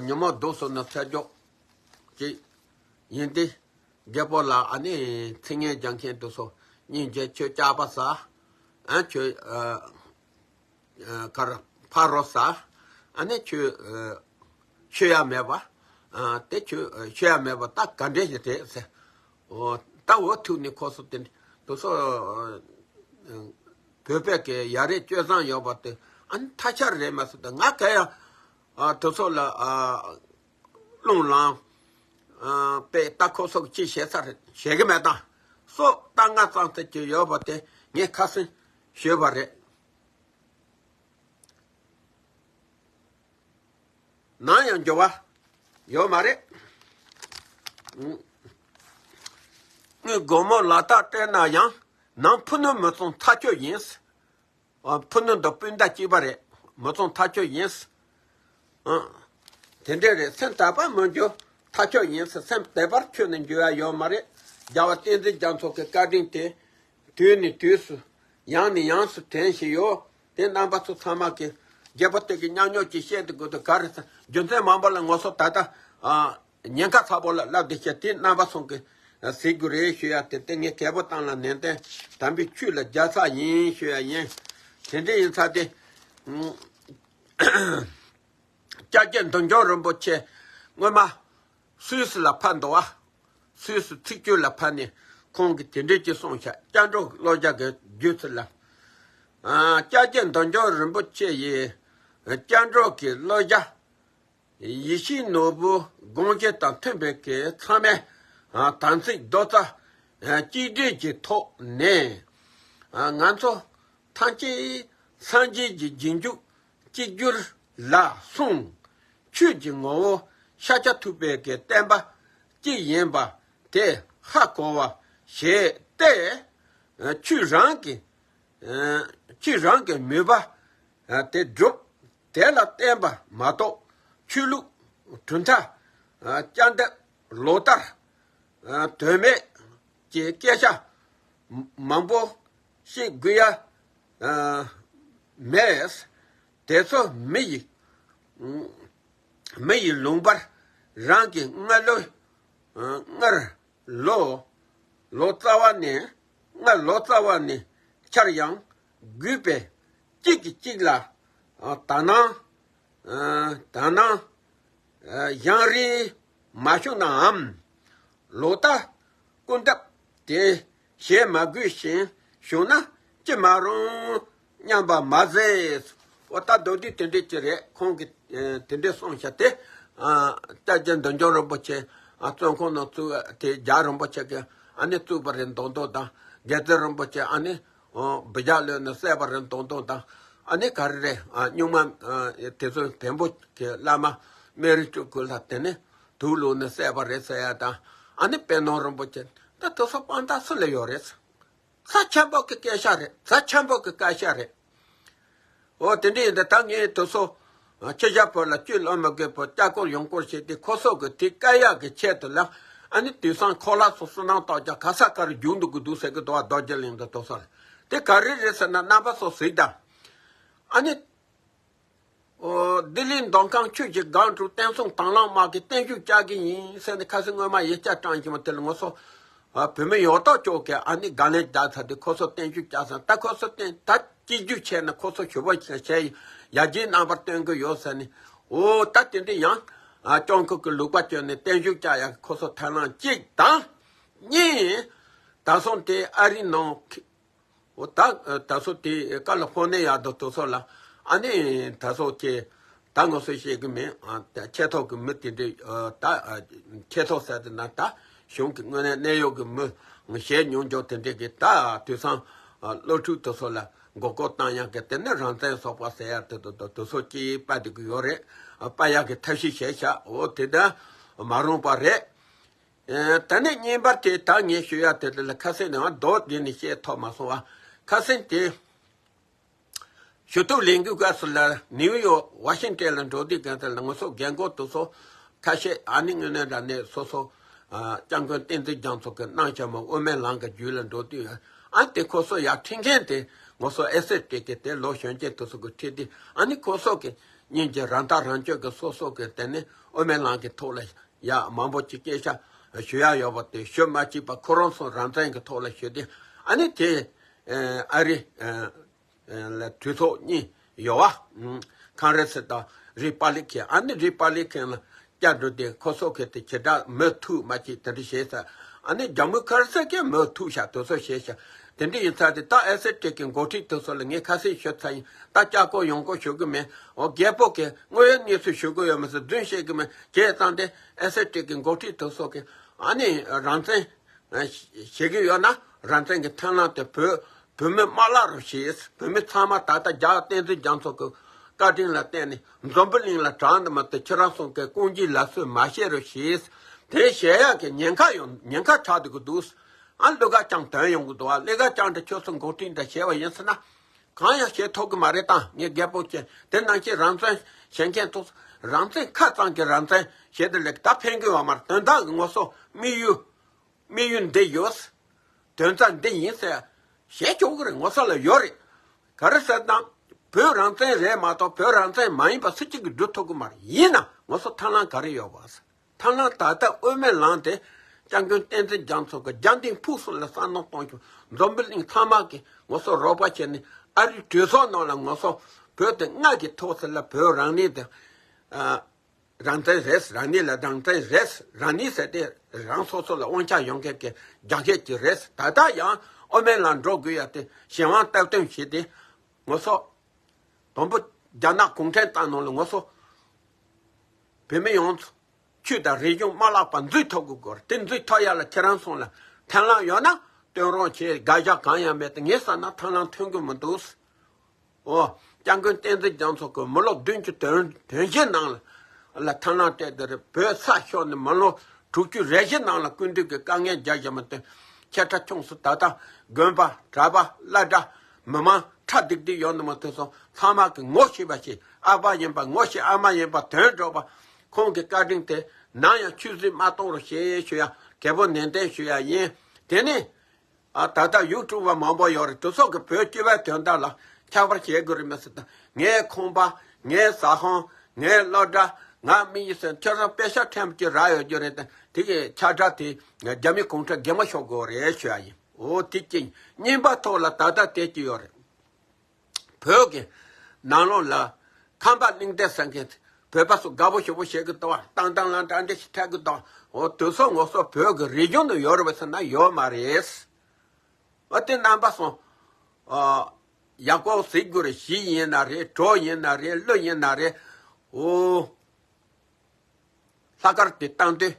ཉི་མ་རྡོ་སོ་ན་ཚ་འཇོག་ཅིག་ཡིན་ཏེ། རྒད་པོ་ལ་ཨ་ནི་ཚིག་ངན་རྒྱག་མཁན་དེ་ཚོ་སྙིང་རྗེ། ཁྱོད་སྐྱག་པ་ཟ། ཨ་ཁྱོད་ཨ་ཨ་གར་ཕ་རོ་ཟ། ཨ་ནི་ཁྱོད་ཨ་ཤི་ཡ་མེད་པ། ཨ་དེ་ཁྱོད་ཨ་ཤི་ཡ་མེད་པ་ད་ག་འདྲས་ཞིག་རེད་ཟེར། འོ་ད་འོ་ཐུག་ནས་ཁོ་ཚོ་དེ་དེ་ཚོ་ཨ་བོད་པའི་གི་ཡ་རེད་སྤྱོད་བཟང་ཡོད་པ་དེ་ཨ་ནི་ཐ་ཆད་རེད་མ་ཟེར། ད་ང་ག་ཡ་ཨ་དེ་ཚོ་ལ་ཨ། རླུང་ལངས། ཨ་པས་ད་ཁོ་ཚོ་གིས་ཅི་བྱེད་ས་རེད་བྱེད་གི་མེད་དང་། སོགས་ད་ང་ཙང་ཐད་ཀྱི་ཡོད་པ་དེ་ངས་ཁ་སང་ཞུས་པ་རེད། ནམ་ཡང་འགྱུར་བ་ཡོད་མ་རེད། ཨུ། དངུལ་སྒོར་མོ་ལག་རྟགས་སྤྲད་ན་ཡང་ནང་ཕུ་ནུ་མི་ཚང་ཐག་ཆོད་ཡིན། ཨ། ཕུ་ནུ་དང་སྤུན་ཟླ་གཅིག་པ་རེད། མི་ཚང་ཐག་ཆོད་ཡིན། ཨ། དེ་འདྲས་རེད། སེམས་དད་པ་མི་འགྱུར་ཐག་ཆོད་ཡིན། སེམས་དད་པར་ཁྱོན་ནས་འགྱུར་ཡ་ཡོད་མ་རེད། རྒྱལ་བ་བསྟན་འཛིན་རྒྱ་མཚོ་གི་བཀའ་དྲིན་དེ་དུས་ནས་དུས་སུ་ཡང་ནས་ཡང་སུ་དྲན་བཞིན་ཡོད། དེ་རྣམ་པ་ཚོ་ཚང་མ་གི་རྒྱལ་པོ་དེ་གི་ཉམས་མྱོང་ཅིག་བཤད་དུ་དགོས་དུས་ག་རེ་ཟེར། རྒྱུ་མཚན་མང་པོ་ལ་ངོ་སོ་ད་ལྟ་ཨ། ཉེན་ཁ་ཚ་པོ་ལ་ལབ་བསྡད་ཤག་དེ་རྣམ་པ་ཚོ་གིས་གཟིགས་དགོས་རེད་ཞུ་ཡ་དེ། དེ་ངས་རྒད་པོ་བཏང་ལ་ནན་ཏན་དམ་པའི་ཆོས་ལ་རྒྱལ་ཚ་ཡིན་ཞུ་ཡ་ཡིན། དེ་འདྲ་ཡིན་ཚ་དེ། སྐྱབས་རྗེ་འདུལ་འབྱོར་རིན་པོ་ཆེ་སྔོན་མ་སུད་སི་ལ་ཕེབས་འདུག་བ། སུད་སི་ཚིག་བཅད་ལ་ཕེབས་ནས་ཁོང་གིས་དེ་འདྲ་ཅིག་གསུངས་ཤག་སྐྱབས་འགྲོ་བློ་རྒྱ་གི་བརྗོད་ཚུལ་ལ། ཨ། སྐྱབས་རྗེ་འདུལ་འབྱོར་རིན་པོ་ཆེ་ཡིས་སྐྱབས་འགྲོ་གི་བློ་རྒྱ། ཡིད་བཞིན་ནོར་བུ་དགོངས་བཞེད་དང་མཐུན་པའི་གི་ཚང་མས་དམ་ཚིག་རྡོག་རྩ་གཅིག་སྒྲིལ་གྱི་ཐོག་ནས་ང་ཚོ་ཐམས་ཅད་སངས་རྒྱས་ཀྱི་རྗེས་འཇུག་གཅིག་གྱུར་ལ་གསུངས། ཆོས་ཀྱི་ངོ་བོ་ཤཱཀྱ་ཐུབ་པའི་གི་བསྟན་པ་གཅིག་ཡིན་པ་དེ་ཧ་གོ་བ་བྱས་ཏེ། ཆོས་རང་གི་ཆོས་རང་གི་མོས་པ་དེ་སྒྲུབ། དེ་ལ་བརྟེན་པ་མ་གཏོགས་ཆོས་ལུགས་གྲུབ་མཐའ་སྐྱབས་འདེབས་ལོ་ལྟར་དོན་མེད་ཀྱི་སྐད་ཆ་མང་པོ་ཞིག་དགོས་ཡ་མེད། དེ་ཚོ་མི་ཡི་མི་ཡི་ལུང་པར་རང་གི་སྔ་ལོའི་སྔར་ལོ། ལོ་ཙཱ་བ་ནས་སྔར་ལོ་ཙཱ་བ་ནས་འཆར་ཡང་དགོས་པས་གཅིག་གིས་གཅིག་ལ་དག་སྣང་དག་སྣང་ཡང་རིང་མ་བྱུང་ནའང་། ལོ་ལྟར་སྐུར་འདེབས་དེ་བྱེད་མ་དགོས་ཤིང་བྱུང་ན་ཅི་མ་རུང་སྙམ་པ་མ་ཟད། འོ་ད་མདོར་བསྡུས་དེ་འདྲས་ཅིག་རེད། ཁོང་གིས་དེ་འདྲས་གསུངས་བཞག་དེ། སྐྱབས་རྗེ་འདུལ་འབྱོར་རིན་པོ་ཆེ་བཙོན་ཁང་ནང་བཙུགས་དེ་རྒྱལ་བ་རིན་པོ་ཆེ་གིས་ཨ་ནི་བཙུགས་པ་རེད་མདོག་མདོག་དང་། རྒྱལ་བཙུན་རིན་པོ་ཆེ་ཨ་ནི་འབུ་རྒྱག་ལོས་ནས་བསད་པ་རེད་མདོག་མདོག་དང་། ཨ་ནི་ག་རེ་རེད། སྨྱུག་མ་དེ་ཚོའི་བེམ་པོ་གི་བླ་མ་སྨན་རི་སྤྲུལ་སྐུ་ལ་དེ་ནས་དུག་བླུགས་ནས་བསད་པ་རེད་ཟེར་ཡ་དང་། ཨ་ནི་དཔལ་ནོར་རིན་པོ་ཆེ་ད་དེ་ཚོ་དཔང་རྟགས་སུ་ལ་ཡོད་རེད། རྩ་ཆེན་པོ་གི་སྐད་ཆ་རེད། རྩ་ཆེན་པོ་གི་སྐད་ཆ་རེད། འོ་དེ་འདྲ་ཡིན་ད་ད་ངས་དེ་ཚོ་ཕྱི་རྒྱལ་བོད་ལ་སྐྱོད་ལོ་མི་དགོས་པར་སྐྱབས་སྐོར་ཡོང་སྐོར་བྱས་ཏེ་ཁོ་ཚོ་གི་དེ་བཀག་ཡག་གི་ཆེད་དུ་ལ་ཨ་ནི་དུས་སང་ཁོ་ལ་སོ་སོ་ནང་ཏོག་ཅག་ག་ས་ག་རུ་རྒྱུག་འདུག་གི་འདུག་ཟེར་གི་འདུག་བ། རྡོ་རྗེ་གླིང་དུ་དོ་སོ་རེད། དེ་ག་རེ་རེད་ཟེར་ན་རྣམ་པ་ཚོ་གཟིགས་དང་། ཨ་ནི། ཨོ། ལྡི་ལི་མདོ་ཁམས་ཆོས་ཀྱི་སྒང་དྲུག་བསྟན་སྲུང་དང་བླངས་དམག་གིས་བརྟན་བཞུགས་བསྐྱལ་གི་ཡིན་ཟེར་ནས་ཁ་སང་སྔོན་མ་ཡིག་ཆ་དྲངས་ཀྱི་མ། དེ་ལ་ངོ་སོ། ཨ། བོད་མི་ཡོད་ཐག་ཆོད་ཀྱི་ཨ་ནི་དགག་ལན་རྒྱག་ཚར་དུས་ཁོ་ཚོ་བརྟན་བཞུགས་བསྐྱལ་ཚར། ད་ཁོ་ཚོ་བརྟན་ད་སྐྱིད་རྒྱུ་བྱས་ནས་ཁོ་ཚོ་ཞུ་བ་བྱས་ཡར་རྒྱས་རྣམ་པར་སྟོན་གི་ཡོད་ཟེར་ནས། ཨོ། ད་དེ་འདྲ་ཡང་ཨ་སྐྱོང་ཁུལ་གྱི་ལུག་པ་བསྐྱོན་ནས་བརྟན་བཞུགས་བསྐྱལ་ཡག་ཁོ་ཚོ་ཐབས་ལམ་གཅིག་དང་། གཉིས། ད་སོང་དེ་ཨ་རི་ནང་། འོ་ད་ད་སོ་དེ་ཀ་ལི་ཧྥོ་ནི་ཡ་དང་དེ་ཚོ་ལ་ཨ་ནི་ད་སོ་ཀྱི་ ད་ངོ་སོ་ཤེས་གི་མིན། ཨ་ད་ཆེ་ཐོག་གི་མི་དེ་འདྲས། ཨ་ད་ཨ་ཆེ་ཐོག་ཟེར་དེ་ན་ད་གཞུང་གི་དངོས་གནས་གནད་ཡོད་གི་མི་ཞལ་ཉུང་འཇོག་དེ་འདྲས་གི་ད་དུས་སང་ཨ་སློབ་ཕྲུག་དེ་ཚོ་ལ་མགོ་སྐོར་བཏང་ཡག་གི་དེ་ནི་རང་བཙན་སོགས་པ་ཟེར་ཡག་དེ་དེ་དེ་དེ་ཚོ་ཅིག་པ་དེ་གི་ཡོད་རེད། ཨ་པ་ཡག་གི་ཐབས་ཤེས་བྱས་ཤག་འོ་དེ་ད་མ་རུང་པ་རེད། ཨ་ད་ནི་གཉིས་པ་དེ་ད་ངས་ཞུ་ཡག་དེ་དེ་ལ་ཁ་སེང་ནས་ཨ་མདོ་དེ་ནི་བཤད་ཐུབ་མ་སོང་བ། ཁ་སེང་དེ། ཞུ་གཏུག་ལས་འགུལ་སྐབས་སུ་ལ་ནིའུ་ཡོག་ཝ་ཤིང་ཊོན་ལ་འགྲོ་དུས་གང་ལྟར་ལ་ང་ཚོ་རྒན་གོག་དེ་ཚོ་ཁ་ཤས་ཨ་ནི་དངོས་གནས་དྲང་གནས་སོ་སོ་ཨ་སྐྱབས་མགོན་བསྟན་འཛིན་རྒྱ་མཚོ་གི་གནང་བྱ་མ་དབུ་མའི་ལམ་གྱི་རྒྱུད་ལ་འགྲོ་དུས་ཨ་དེ་ཁོ་ཚོ་ཡར་ཁྲིད་མཁན་དེ་ང་ཚོ་ཨེ་སི་ཊི་གི་དེ་ལོ་གཞོན་སྐྱེས་དེ་ཚོ་གི་ཁྲིད་དུས་ཨ་ནི་ཁོ་ཚོ་གི་སྙིང་རྗེ་རང་ཐག་རང་གཅོད་ཀྱི་སོ་སོ་གི་དེ་ནི་དབུ་མའི་ལམ་གྱི་ཐོག་ལ་ཡ་མང་པོ་ཅིག་སྐད་ཆ་ཞུ་ཡ་ཡོད་པ་དེ་ཞུ་མ་བཅུག་པ་ཁོ་རང་ཚོ་རང་བཙན་གྱི་ཐོག་ལ་ཞུ་དུས་ཨ་ནི་དེ་ཨ་རི། ལ་གྲོས་ཚོགས་གཉིས་ཡོད་བ། ཁང་རེ་སི་དང་རི་པ་ལི་ཁན། ཨ་ནི་རི་པ་ལི་ཁན་ལ་བསྐྱར་འགྲོ་དེ་ཁོ་ཚོ་གི་དེ་བྱེ་བྲག་མོས་ཐུག་མ་ཅིག་དེ་འདྲ་བྱས་ས། ཨ་ནི་ཇ་མུ་ཁར་སི་ཀའི་མོས་ཐུག་ཤག་དེ་ཚོ་བྱས་ཤག་དེ་འདྲ་ཡིན་ཚར་དེ་ད་ཨེ་སི་ཊི་གི་འགོ་ཁྲིད་དེ་ཚོ་ལ་ངས་ཁ་གསལ་ཞུ་ཚར་ཡིན། ད་བསྐྱར་སྐོར་ཡོང་སྐོར་ཞུ་གི་མེད། འོ་རྒད་པོ་གི་དངོས་ཡོད་གནས་ཚུལ་ཞུ་གི་ཡོད་མ་ཟད་རྫུན་བཤད་གི་མེད། བྱས་ཙང་དེ་ཨེ་སི་ཊི་གི་འགོ་ཁྲིད་དེ་ཚོ་གི་ཨ་ནི་རང་བཙན། བྱེད་ཀྱི་ཡོད་ན་རང་བཙན་གྱི་མཐུན་ལམ་དེ་བོད་བོད་མི་མ་བརླག་རོགས་ཞེས། བོད་མི་ཚང་མ་ད་ལྟ་རྒྱ་བསྟན་འཛིན་རྒྱ་མཚོ་གི་བཀའ་དྲིན་ལ་བརྟེན་ནས་འཛམ་བུ་གླིང་ལ་གྲགས་འདི་མ་གཏོགས་ཁྱེད་རང་ཚོ་གི་རྐང་རྗེས་ལ་སོས་མ་བཤད་རོགས་ཞེས། དེ་བཤད་ཡག་གི་ཉེན་ཁ་ཡོང་ཉེན་ཁ་ཆགས་འདུག་གི་འདུག་ཨ་ལུ་ག་ཀྱང་དོན་ཡོང་གི་འདུག་ཨ་ལུ་ག་ཀྱང་དེ་ཁྱོད་ཚོ་འགོ་ཁྲིད་འདྲ་བྱས་པ་ཡིན་ཟེར་ན། གང་ཡང་བྱེད་ཐུབ་གི་མ་རེད། ད་ངས་རྒད་པོ་བྱས་དེ་ནང་ཆེ་རང་བཙན་བྱེད་མཁན་ཚོ་རང་བཙན་ཁ་གཙང་གི་རང་བཙན་བྱེད་དེ་ལེགས་ད་ཕན་གི་ཡོད་མ་རེད། དོན་དག་གི་ངོ་སོ་དམིགས་ཡུལ། དམིགས་ཡུལ་འདི་ཡོད། དོན་རྩ་འདི་ཡིན་ཟེར། བཤད་ཆོག་གི་རེད། ངོ་ཚ་ལ་ཡོད་རེད། ག་རེ་ཟེར་ན། བོད་རང་བཙན་རེད་མ་གཏོགས་བོད་རང་བཙན་མ་ཡིན་པ་སུ་གཅིག་གིས་སྒྲུབ་ཐུབ་གི་མ་རེད། ཡིན་ན་ངོ་ཚ་ཐབས་ལམ་ག་རེ་ཡོད་པ་ཟེར། ཐབས་ལམ་ད་ལྟ་དབུ་མའི་ལམ་དེ་སྐྱབས་མགོན་བསྟན་འཛིན་རྒྱ་མཚོ་གི་རྒྱབ་རྟེན་ཕུགས་གསུམ་ལ་བསམ་མནོ་གཏོང་རྒྱུ། འཛམ་བུ་གླིང་ཚང་མ་གིས་ངོ་ཚ་རོགས་པ་བྱས་ནས་ཨ་རིའི་གྲོས་ཚོགས་ནང་ལ་ངོ་ཚ་བོད་དེ་མངའ་གི་ཐོག་ཟེར་ལ་བོད་རང་ལུས་དེ། རང་བཙན་རེད། རང་ཉིད་ལ་རང་བཙན་རེད། རང་ཉིད་ཟེར་ཏེ་རང་སོ་སོ་ལ་དབང་ཆ་ཡོད་མཁན་གྱི་རྒྱ་སྐད་ཅིག་རེད། ད་ལྟ་ཡང་དབུ་མའི་ལམ་འགྲོ་དགོས་ཡ་དེ་གཞན་དབང་སྟབས་བསྟུན་བྱས་ཏེ་ངོ་སོ་དང་པོ་རྒྱ་ནག་གུང་ཁྲན་ཏང་ནང་ལ་ངོ་སོ་བོད་མི་ཡོངས་ཆོས་དང་རིག་གཞུང་མ་བརླག་པ་འཛུལ་ཐུབ་དགོས་སྐོར་དེ་འཛུལ་ཐུབ་ཡ་ལ་ཁྱེད་རང་ཚོ་ལ་ཐབས་ལམ་ཡོད་ན་བསྟུན་རོགས་བྱེད། དགག་བཞག་གང་ཡང་མེད་དེ་ངས་བསམ་ན་ཐབས་ལམ་ཐོན་གི་མི་འདུག་འོ། སྐྱབས་མགོན་བསྟན་འཛིན་རྒྱ་མཚོ་གིས་མི་ལོ་བདུན་ཅུ་དོན་དོན་བཞི་ནང་ལ་ལ་ཐབས་ལམ་སྤྲད་དེ་རེད། བོད་ས་ཤོར་ནས་མི་ལོ་དྲུག་ཅུ་རེ་བཞི་ནང་ལ་སྐུ་མདུན་གྱིས་དཀའ་ངལ་རྒྱག་བཞིན་པ་དེ་ཆེ་ཕྲ་ཆུང་སུ་ད་ལྟ་དགོན་པ་གྲྭ་པ་བླ་གྲྭ་མི་མང་ཁྲ་སྡིག་སྡིག་ཡོད་ནི་མ་ཐུབ་སོང་ཚང་མ་གིས་ངོ་ཤེས་པ་ཞིག་ཨ་ཕ་ཡིན་པ་ངོ་ཤེས་ཨ་མ་ཡིན་པ་དོན་གྲུབ་པ་ཁོང་གི་བཀའ་དྲིན་དེ་ནམ་ཡང་ཆུད་ཟོས་མ་གཏོང་རོགས་ཞེས་ཞུ་ཡ་གལ་པོ་ནན་ཏན་ཞུ་ཡ་ཡིན། དེ་ནི། ཨ་ད་ལྟ་ཡུ་ཊུབ་པ་མང་པོ་ཡོད་རེད། དེ་ཚོ་གི་བོད་སྤྱི་པའི་དོན་དག་ལ་ཁྱབ་པར་བྱེད་དགོས་རེད་མི་སྲིད་ད། ངའི་ཁང་པ། ངའི་ཟ་ཁང་། ངའི་སློབ་གྲྭ། ང་མི་ཡི་སེམས་ཁྱོད་རང་པེ་ཤ་ཕྲན་བུ་ཅིག་རག་ཡོད་རྒྱུ་རེད་ད། དེ་གི་ཁྱབ་བསྒྲགས་དེ་རྒྱ་མི་གུང་ཁྲན་རྒན་མོ་ཤོག་དགོས་རེད་ཞུ་ཡ་ཡིན། འོ་དེ་གཅིག་གཉིས་པ་ཐོག་ལ་ད་ལྟ་དེ་གཅིག་ཡོད་རེད། བོད་ཀྱི་ནང་ལོགས་ལ་ཁམས་པ་གླིང་སྡེ་ཟེར་མཁན་བོད་པ་ཚོ་དགའ་པོ་ཞེ་པོ་བྱེད་ཀྱི་འདུག་བ། བཏང་བཏང་ལ་འདྲ་འདྲ་ཞིག་འཐད་ཀྱི་འདུག་འོ་དེ་ཚོ་ངོ་སོ་བོད་ཀྱི་རིག་གཞུང་དུ་ཡོད་རེད་པ་ཟེར་ན་ཡོད་མ་རེད། འོ་དེ་རྣམ་པ་ཚོ་ཨ་ཡག་པོ་གཟིགས་དགོས་རེད། གཞས་ཡིན་ན་རེད། བྲོ་ཡིན་ན་རེད། གླུ་ཡིན་ན་རེད། འོ། ལྷག་དཀར་དེ་བཏང་དུས་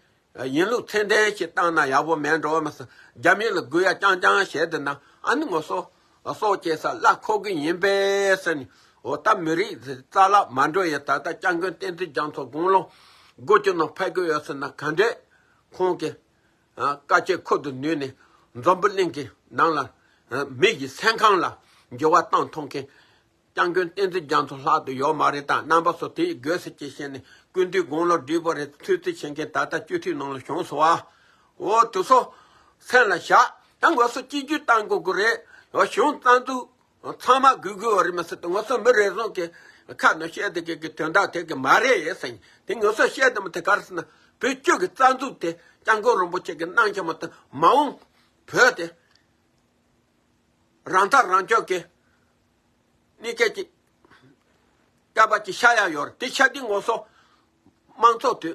ཡིན་ལུགས་ཚད་ལྡན་ཞིག་བཏང་ན་ཡག་པོ་མེད་འགྲོ་བ་མ་ཟད་རྒྱ་མི་ལ་དགོས་ཡ་རྐྱང་རྐྱང་བྱས་བསྡད་ན་ཨ་ནི་ངོ་སོ་སྲོག་བཅད་ས་གླ་ཁོ་གི་ཡིན་པས་ཟེར་ནས། འོ་ད་མི་རིགས་རྩ་བརླག་མ་འགྲོ་ཡ། ད་ལྟ་སྐྱབས་མགོན་བསྟན་འཛིན་རྒྱ་མཚོ་དགུང་ལོ་དགུ་བཅུ་ནང་ཕེབས་ཀྱི་ཡོད་ཟེར་ན་ག་འདྲས་ཁོང་གི་ཨ་བཀའ་ཆད་ཁུར་དུ་ནུས་ནས་འཛམ་བུ་གླིང་གི་ནང་ལ་ཨ་མི་ཡི་སེམས་ཁམས་ལ་འགྱུར་བ་བཏང་ཐུབ་མཁན། སྐྱབས་མགོན་བསྟན་འཛིན་རྒྱ་མཚོ་ལྷག་ཏུ་ཡོད་མ་རེད། ད་རྣམ་པ་ཚོ་དེ་ཡི་དགོས་ཟེར་ཅེས་བཤད་ནས་སྐུ་མདུན་དགུང་ལོ་བགྲེས་པོ་རེད། ཚུལ་ཚུལ་བྱེད་མཁན་ད་ལྟ་སྤྱི་འཐུས་ནང་ལ་བྱུང་སོང་བ། འོ་དེ་ཚོ་སེམས་ལ་བཞག་ད་ང་ཚོ་གཅིག་གྱུར་བཏང་དགོས་ཀྱི་རེད། འོ་གཞུང་རྩ་འཛུགས་ཚང་མ་དགོས་དགོས་བ་རེད་མ་ཟད་ང་ཚོ་མི་རེ་ཟུང་གི་ཁ་ནས་བཤད་དེ་གི་གི་དོན་དག་དེ་གི་མ་རེད་ཟེར། དེ་ང་ཚོ་བཤད་དེ་མ་དེ་ག་རེ་ཟེར་ན་བོད་སྤྱི་གི་རྩ་འཛུགས་དེ་སྐྱབས་མགོན་རིན་པོ་ཆེ་གི་གནང་ཆ་མ་དང་མ་འོངས་བོད་དེ། རང་ཐག་རང་གཅོད་ཀྱི་གནས་སྐབས་ཀྱི་སྐབས་ཀྱི་ཤ་ཡ་ཡོད་རེད། དེ་ཤ་དེ་ངོ་སོ་དམངས་གཙོ་དེ་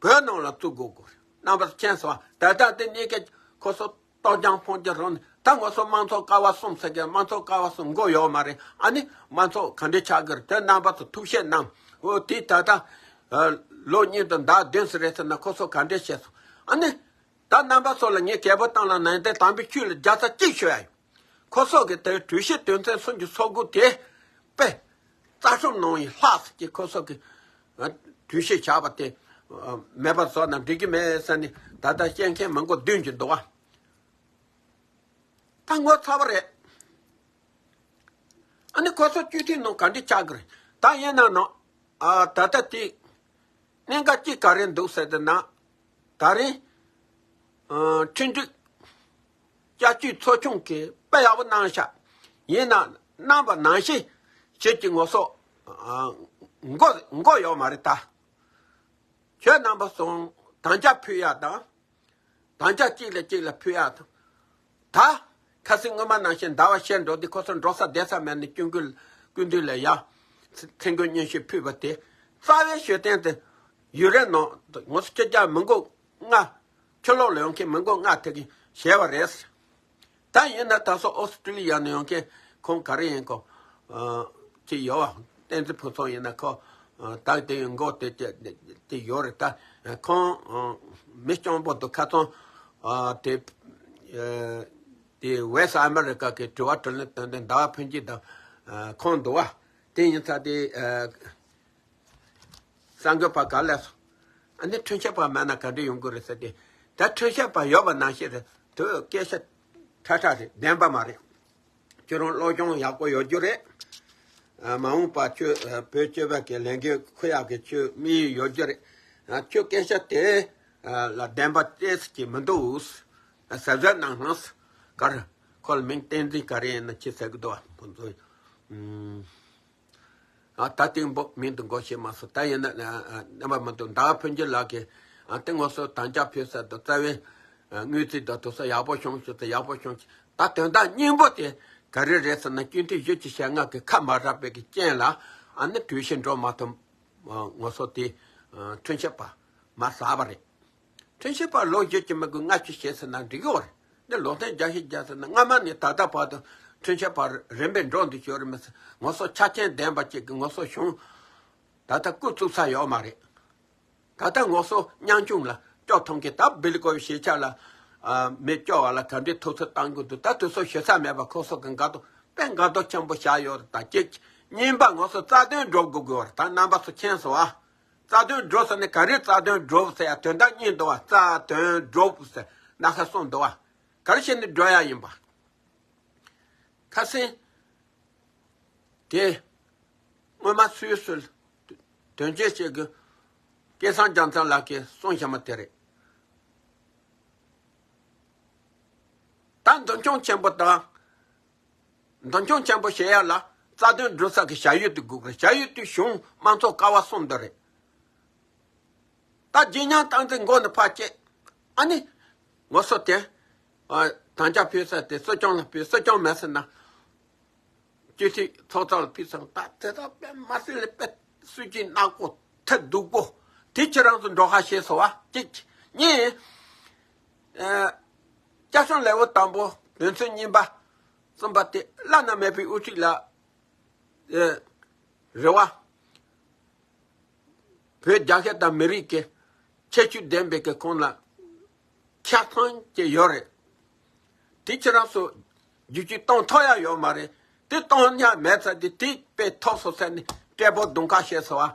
བོད་ནང་ལ་བཙུགས་དགོས་དགོས་རེད། རྣམ་པ་མཁྱེན་སོང་བ། ད་ལྟ་དེ་གནས་སྐབས་ཁོ་ཚོ་ལྟོ་རྐྱང་ཕོན་རྐྱང་རང་ནས་ ད་ང་ཚོ་དམངས་གཙོ་ཀ་བ་གསུམ་ཟེར་གི། དམངས་གཙོ་ཀ་བ་གསུམ་མགོ་ཡོད་མ་རེད། ཨ་ནི་དམངས་གཙོ་ག་འདྲ་ཆགས་ཀྱི་རེད། དེ་རྣམ་པ་ཚོ་ཐུགས་བཞེས་གནང་། འོ་དེ་ད་ལྟ་ལོ་གཉིས་དང་ཟླ་བདུན་ཙམ་རེད་ཟེར་ན་ཁོ་ཚོ་ག་འདྲ་བྱས་སོང་། ཨ་ནི། ད་རྣམ་པ་ཚོ་ལ་ངས་རྒྱལ་པོ་བཏང་ལ་ནན་ཏན་དམ་པའི་ཆོས་ལ་རྒྱལ་ས་གཅིག་ཤོད་ཡ་ཡིན། ཁོ་ཚོ་གི་དེ་གྲོས་གཞི་དོན་ཚན་སུམ་ཅུ་སོ་དགུ་དེ་དཔེ་རྩ་ཁྲིམས་ནང་ཡིན་ལྷག་ཟེར་གྱི་ཁོ་ཚོ་གི་གྲོས་གཞི་བཞག་པ་དེ་མེད་པ་བཟོ་ན་འགྲིག་གི་མེད་ཟེར་ནས་ད་ལྟ་བཤད་མཁན་མི་མགོ་བདུན་གྱི་འདུག་བ། ད་ངོ་ཚ་བ་རེད། ཨ་ནི་ཁོ་ཚོ་སྤྱི་འཐུས་ནང་ག་འདྲ་ཆགས་ཀྱི་རེད། ད་ཡིན་ན་ནང་ཨ་ད་ལྟ་དེ་གནད་འགག་ཅིག་ག་རེ་འདུག་ཟེར་དུས་ན། ད་རིང་ཨ་ཁྲིམས་སྒྲིག་བསྐྱར་བཅོས་ཚོགས་ཆུང་གིས་དཔེ་ཡག་པོ་གནང་ཤག་ཡིན་ན་གནང་པ་ནང་བཞིན་བྱེད་ཀྱི་ངོ་སོ་ཨ་མགོ་མགོ་ཡོད་མ་རེད་ད། ཁྱོད་རྣམ་པ་ཚོ་དམ་བཅའ་ཕུལ་ཡག་དང་། དམ་བཅའ་གཅིག་ལ་གཅིག་ལ་ཕུལ་ཡག་དང་། ད་ཁ་སང་སྔོན་མ་ནང་བཞིན་ཟླ་བ་ཕྱེད་འགྲོ་དུས་ཁོ་ཚོ་འགྲོ་ས་བསྡད་ས་མེད་ནས་སྐྱོན་ཀུན་སྐུ་མདུན་ལ་ཡ་མཚན་སྐུ་སྙན་ཞུ་ཕུལ་བ་དེ་རྩ་བའི་ཞུ་རྟེན་དེ་ཡུན་རིང་ནང་ངོ་སོ་ཁྱེད་ཅག་མི་མགོ་ལྔ། ཕྱི་ལོགས་ལ་ཡོང་མཁན་མི་མགོ་ལྔ་དེ་གིས་བྱས་པ་རེད། ད་ཡིན་ན་ད་སོ་ཨོ་སི་ཀྲི་ལི་ཡ་ནས་ཡོང་མཁན་ཁོང་ག་རེ་ཡིན་གོ་ཅི་ཡོད་བ། བསྟན་འཛིན་ཕུན་ཚོགས་ཡིན་ན་ཁོ་ད་དེ་མགོ་དེ་དེ་དེ་ཡོད་རེད། ད་ཁོང་མི་སྐྱོང་པོ་འདུག་ཁ་ཚོན་དེ་དེ་ཝེ་སི་ཨ་མེ་རི་ཀ་གི་དྲི་བ་དྲིས་ལན་དོན་དེ་ཟླ་བ་ཕུན་སྐྱིད་དང་ཁོང་འདུག་བ། དེ་ཡིན་ཙང་དེ། གསར་འགོད་པ་ག་ལས་སོང་། ཨ་ནི་ཁྲིམས་ཞིབ་པ་མེད་ན་ག་འདྲ་ཡོང་གི་རེད་ཟེར་ཏེ། ད་ཁྲིམས་ཞིབ་པ་ཡོད་པ་ནང་བཞིན་རེད། དུ་སྐད་ཆ་ཁྲ་ཁྲ་རེད། བདེན་པ་མ་རེད། ཁྱོད་རང་སློབ་སྦྱོང་ཡག་པོ་ཡོད་རྒྱུ་རེད། ཨ་མ་འོངས་པ་ཁྱོད་ཨ་བོད་སྤྱི་པ་གི་ལས་འགན་འཁུར་ཡག་གི་ཁྱོད་དམིགས་ཡུལ་ཡོད་རྒྱུ་རེད། ཨ་ཁྱོད་སྐད་ཆ་དེ་ཨ་ལ་བདེན་པ་ཏོག་ཙམ་ཅིག་མི་འདུག་ཨ་གཟབ་གཟབ་གནང་གནང་། ག་རེ་ཁོ་ལ་མིང་བསྟན་འཛིན་ག་རེ་ཡིན་ན་ཅི་ཟེར་གི་འདུག་ཨ་ཁོ་ཚོ་ཨུམ། ཨ་ད་ཐེངས་པོ་མིང་དུ་འགོད་བྱེད་མ་སོང་། ད་ཡིན་ན་རྣམ་པ་མི་འདུག་ཟླ་བ་ཕུན་སྐྱིད་ལགས་ཀྱིས་ཨ་དེ་ངོ་སོ་དམ་བཅའ་ཕུལ་ས་དང་རྩ་བའི་དངུལ་རྩིས་དང་དུ་ས་ཡག་པོ་བྱུང་ཞུ་ས་ཡག་པོ་བྱུང་ཞུ། ད་དོན་དག་སྙིང་པོ་དེ་ག་རེ་རེད་ཟེར་ན་སྤྱི་འཐུས་བཞི་བཅུ་ཞེ་ལྔ་གི་ཁ་མ་རག་པའི་གི་རྐྱེན་ལ་ཨ་ནི་གྲོས་གཞི་འགྲོ་མ་ཐུབ་ངོ་སོ་དེ་ཁྲིམས་ཞིབ་པ་མ་ཟ་བ་རེད། ཁྲིམས་ཞིབ་པ་ལོ་བཞི་བཅུ་མི་དགོས་ལྔ་བཅུ་བྱས་ཟེར་ན་འགྲིག་གི་རེད། འདི་ལོ་ཐེངས་བརྒྱ་ཞིག་བརྒྱ་ཟེར་ན་སྔ་མ་ནས་ད་ལྟ་བར་དུ་ཁྲིམས་ཞིབ་པ་རིམ་པས་འགྲོ་འདུག་ཞོར་མི་ཟེར་ངོ་སོ་ཆ་རྐྱེན་ལྡན་པ་གཅིག་གི་ངོ་སོ་བྱུང་། ད་ལྟ་སྐུ་བཙུགས་ས་ཡོད་མ་རེད། ད་ལྟ་ངོ་སོ་ཉམ་ཆུང་ལ་སྐྱོབ་ཐུབ་མཁན་ད་བིལ་ཀོ་བི་ཤེས་ཆ་ལ་མི་སྐྱོབ་པ་ལ་ག་འདྲའི་ཐུགས་ཚོད་བཏང་དགོས་འདུག་ད་དུས་ཚོད་ཞུ་ས་མེད་པ་ཁོ་སོ་གི་འགལ་ཟླ་དཔེ་འགལ་ཟླ་ཆེན་པོ་བཞག་ཡོད་རེད། ད་གཅིག་གཉིས་པ་ངོ་སོ་རྩ་དོན་སྒྲུབ་དགོས་དགོས་རེད། ད་རྣམ་པ་ཚོ་མཁྱེན་སོང་ཨ། རྩ་དོན་སྒྲུབ་ཟེར་ནས་ག་རེ་རྩ་དོན་སྒྲུབ་ཟེར་ཡ་དོན་དག་གཉིས་འདུག་བ། རྩ་དོན་སྒྲུབ་ཟེར་སྣ་ཁ་གསུམ་འདུག་བ། ག་རེ་བྱས་ནས་སྒྲུབ་ཡ་ཡིན་པ། ཁ་སང་དེ་སྔོན་མ་སུད་སི་དོན་གཅོད་བྱེད་དགོས་སྐལ་བཟང་རྒྱལ་མཚན་ལགས་ཀྱིས་གསུངས་བཞག་མ་དེ་རེད། ད་མདུན་སྐྱོང་ཆེན་པོ་དང་། མདུན་སྐྱོང་ཆེན་པོ་བྱེད་ཡ་ལ་རྩ་དོན་སྒྲུབ་ས་གི་བྱ་ཡུལ་དེ་དགོས་གི་རེད། བྱ་ཡུལ་དེ་གཞུང་དམངས་གཙོ་ཀ་བ་གསུམ་དེ་རེད། ད་རྗེས་མྱང་བཏང་ཚེ་མགོ་ནས་ཕར་བཅད། ཨ་ནི་ངོ་སོ་དེ་ཨ་དམ་བཅའ་ཕུལ་ས་དེ་སྲིད་སྐྱོང་ལ་ཕུལ། སྲིད་སྐྱོང་མེད་ཟེར་ན་སྤྱི་འཐུས་ཚོགས་གཙོ་ལ་ཕུལ་ཙང་ད་དེ་དག་དཔེ་མ་སྲིད་ལ་དཔེ་སྲིད་ཇུས་ནག་པོ་ཐད་སྡུག་པོ་དེ་ཁྱེད་རང་ཚོ་འགྲོ་ཁ་ཤས་སོ་བ་གཅིག་གཉིས། ཨ་སྐྱབས་བཅོལ་ལས་འགུལ་དང་པོ་དོན་ཚན་གཉིས་པ་གསུམ་པ་དེ་བླ་ན་མེད་པའི་དབུ་ཁྲིད་ལ་ཨ་རེ་བ། བོད་རྒྱལ་ཁབ་དང་མི་རིགས་ཀྱི་ཁྱད་ཆོས་ལྡན་པའི་གི་ཁོང་ལ་ཆ་ཚང་ཅིག་ཡོད་རེད། དེ་ཁྱེད་རང་ཚོ་བསྒྱུར་བཅོས་གཏོང་ཐུབ་ཡ་ཡོད་མ་རེད། དེ་གཏོང་ཡ་མེད་ཚར་དེ་དེ་དཔེ་ཐོབ་སོང་ཟེར་ནས་སྤྲད་པོ་གདོང་ཁ་བཤད་སོང་བ།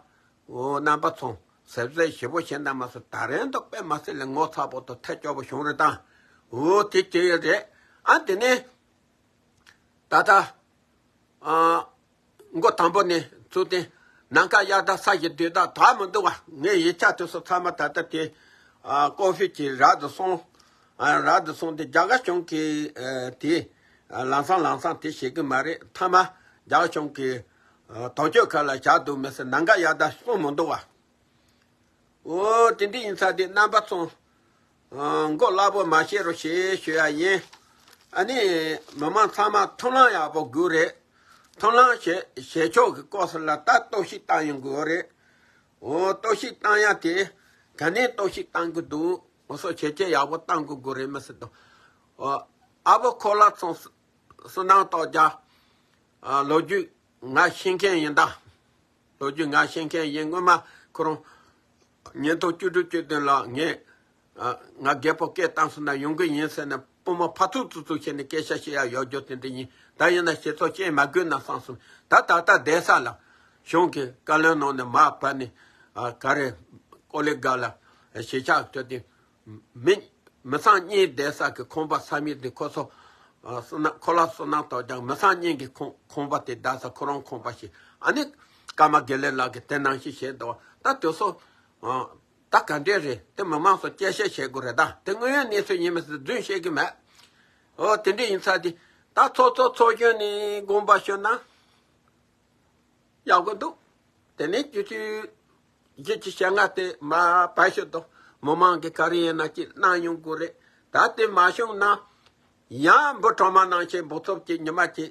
འོ་རྣམ་པ་ཚོ་གཟབ་གཟབ་ཞིབ་པོ་བྱེད་ན་མ་སོང་། ད་རན་དུ་དཔེ་མ་སྲིད་ལ་ངོ་ཚ་པོ་དང་ཐད་སྐྱོ་པོ་བྱུང་རེད་དང་། འོ་དེ་དེ་རེད། ཨ་དེ་ནས། ད་ལྟ། ཨ། མགོ་དང་པོ་ནས་ཚུར་བསྟན། ནམ་མཁའ་གཡའ་དག་ས་གཞི་རྡུལ་དག་དག་མི་འདུག་བ། ངའི་ཡིག་ཆ་དེ་ཚོ་ཚང་མ་ད་ལྟ་དེ། ཨ། ཀོ་ཧྥི་གྱིས་རག་ཏུ་སོང་། ཨ། རག་ཏུ་སོང་སྟེ་རྒྱ་གར་གཞུང་གིས། ཨ། དེ། ཨ། ལམ་སང་ལམ་སང་དེ་བྱེད་ཀྱི་མ་རེད། མཐའ་མ་རྒྱ་གར་གཞུང་གིས། ཨ། དོགས་གཅོད་ཁ་ལ་བཞག་འདུག་མི་སྲིད། ནམ་མཁའ་གཡའ་དག་གསུང་མི་འདུག་བ། འོ་དེ་འདྲ་ཡིན་ཙང་དེ་རྣམ་པ་ཚོ། ཨ། མགོ་སླ་པོ་མ་བཤད་རོགས་ཞེས་ཞུ་ཡ་ཡིན། ཨ་ནི་མི་མང་ཚང་མ་ཐུགས་སྣང་ཡག་པོ་དགོས་རེད། ཐུགས་སྣང་བྱེད་བྱེད་ཕྱོགས་ཀྱི་སྐོར་ཟེར་ལ་ད་གཏོར་བཤིག་བཏང་ཡོང་དགོས་རེད། འོ་གཏོར་བཤིག་བཏང་ཡ་དེ་ག་ནས་གཏོར་བཤིག་བཏང་གི་འདུག་ང་ཚོ་བྱས་རྗེས་ཡག་པོ་བཏང་དགོས་དགོས་རེད་མི་སྲིད་དོ། འོ། ཨ་བོ་ཁོ་ལ་ཚོང་བསོད་ནམས་སྟོབས་རྒྱལ། ཨ། ལོ་རྒྱུས་ང་ཤེས་མཁན་ཡིན་ད། ལོ་རྒྱུས་ང་ཤེས་མཁན་ཡིན། སྔོན་མ་ཁོ་རང་ཉིས་སྟོང་བཅུ་དྲུག་བཅུ་བདུན་ལ་ངས། ཨ། ང་རྒད་པོ་སྐད་བཏང་སོང་ན་ཡོང་གི་ཡིན་ཟེར་ནས་སྤུ་མོ་ཕ་ཐུག་ཙུག་ཙུག་བྱས་ནས་སྐད་ཆ་བཤད་ཡ་ཡོད་རྒྱུ་དེ་འདྲ་ཡིན། ད་ཡིན་ན་ཞེ་ཚོགས་སྐྱེ་མ་དགོས་ན་བསམ་སོང་། ད་ད་ལྟ་བསྡད་ས་ལ་གཞུང་གི་བཀའ་བློན་ནང་ནས་མར་བབས་ནས། ཨ། ག་རེ་ཀོ་ལི་གྷལ་ལ་གཞིས་ཆགས་བཙུགས་ཏེ། མི། མི་ཚང་གཉིས་བསྡད་ས་གི་ཁང་པ་ས་མིག་དེ་ཁོ་ཚོ། ཨ། བསོད་ནམས། ཁོ་ལ་བསོད་ནམས་སྟོབས་རྒྱལ་མི་ཚང་གཉིས་ཀྱི་ཁང་ཁང་པ་དེ་བདག་ས་ཁོ་རང་ཁང་པ་ཞིག་ཨ་ནི་ཀརྨ་དགེ་ལེགས་ལགས་ཀྱིས་དེ་ནང་བཞིན་བྱས་འདུག་ད་དེ་ཚོ། ཨ། ད་ག་འདྲས་རེད། དེ་མི་མང་ཚོ་སྐྱེལ་བཤད་བྱེད་དགོས་རེད། ད་དེ་དངོས་ཡོད་གནས་ཚུལ་ཡིན་མིན་ཟེར་རྫུན་བཤད་ཀྱི་མེད། ཨོ། དེ་འདྲས་ཡིན་ཙང་དེ་ད་ཚོགས་གཙོ་ཚོགས་གཞོན་ནས་དགོངས་པ་ཞུ་ན། ཡག་པོ་འདུག་དེ་ནས་སྤྱི་འཐུས་བཞི་བཅུ་ཞེ་ལྔ་དེ་མར་ཕབ་ཤོག་དང་། མི་མང་གིས་ག་རེ་ཡིན་ན་ཅིག་གནང་ཡོང་དགོས་རེད། ད་དེ་མ་བྱུང་ན་ཡང་འབུ་གྲོག་མ་ནང་བཞིན་འབུ་ཚབ་ཀྱི་ཉི་མ་གཅིག་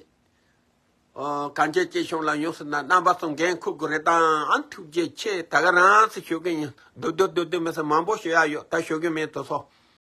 ཨོ། གངས་ཅན་སྐྱིད་གཤོངས་ལ་ཡོང་སོང་ན་རྣམ་པ་ཚོ་འགན་འཁུར་དགོས་རེད་དང་། ཨ། ཐུགས་རྗེ་ཆེ། ད་ག་རང་ཚོ་ཞུ་གི་ཡིན། སྡུག་སྡུག་སྡུག་སྡུག་མི་ཚེ་མང་པོ་ཞུ་ཡ་ཡོད། ད་ཞུ་གི་མིན། དེ་ཚོ།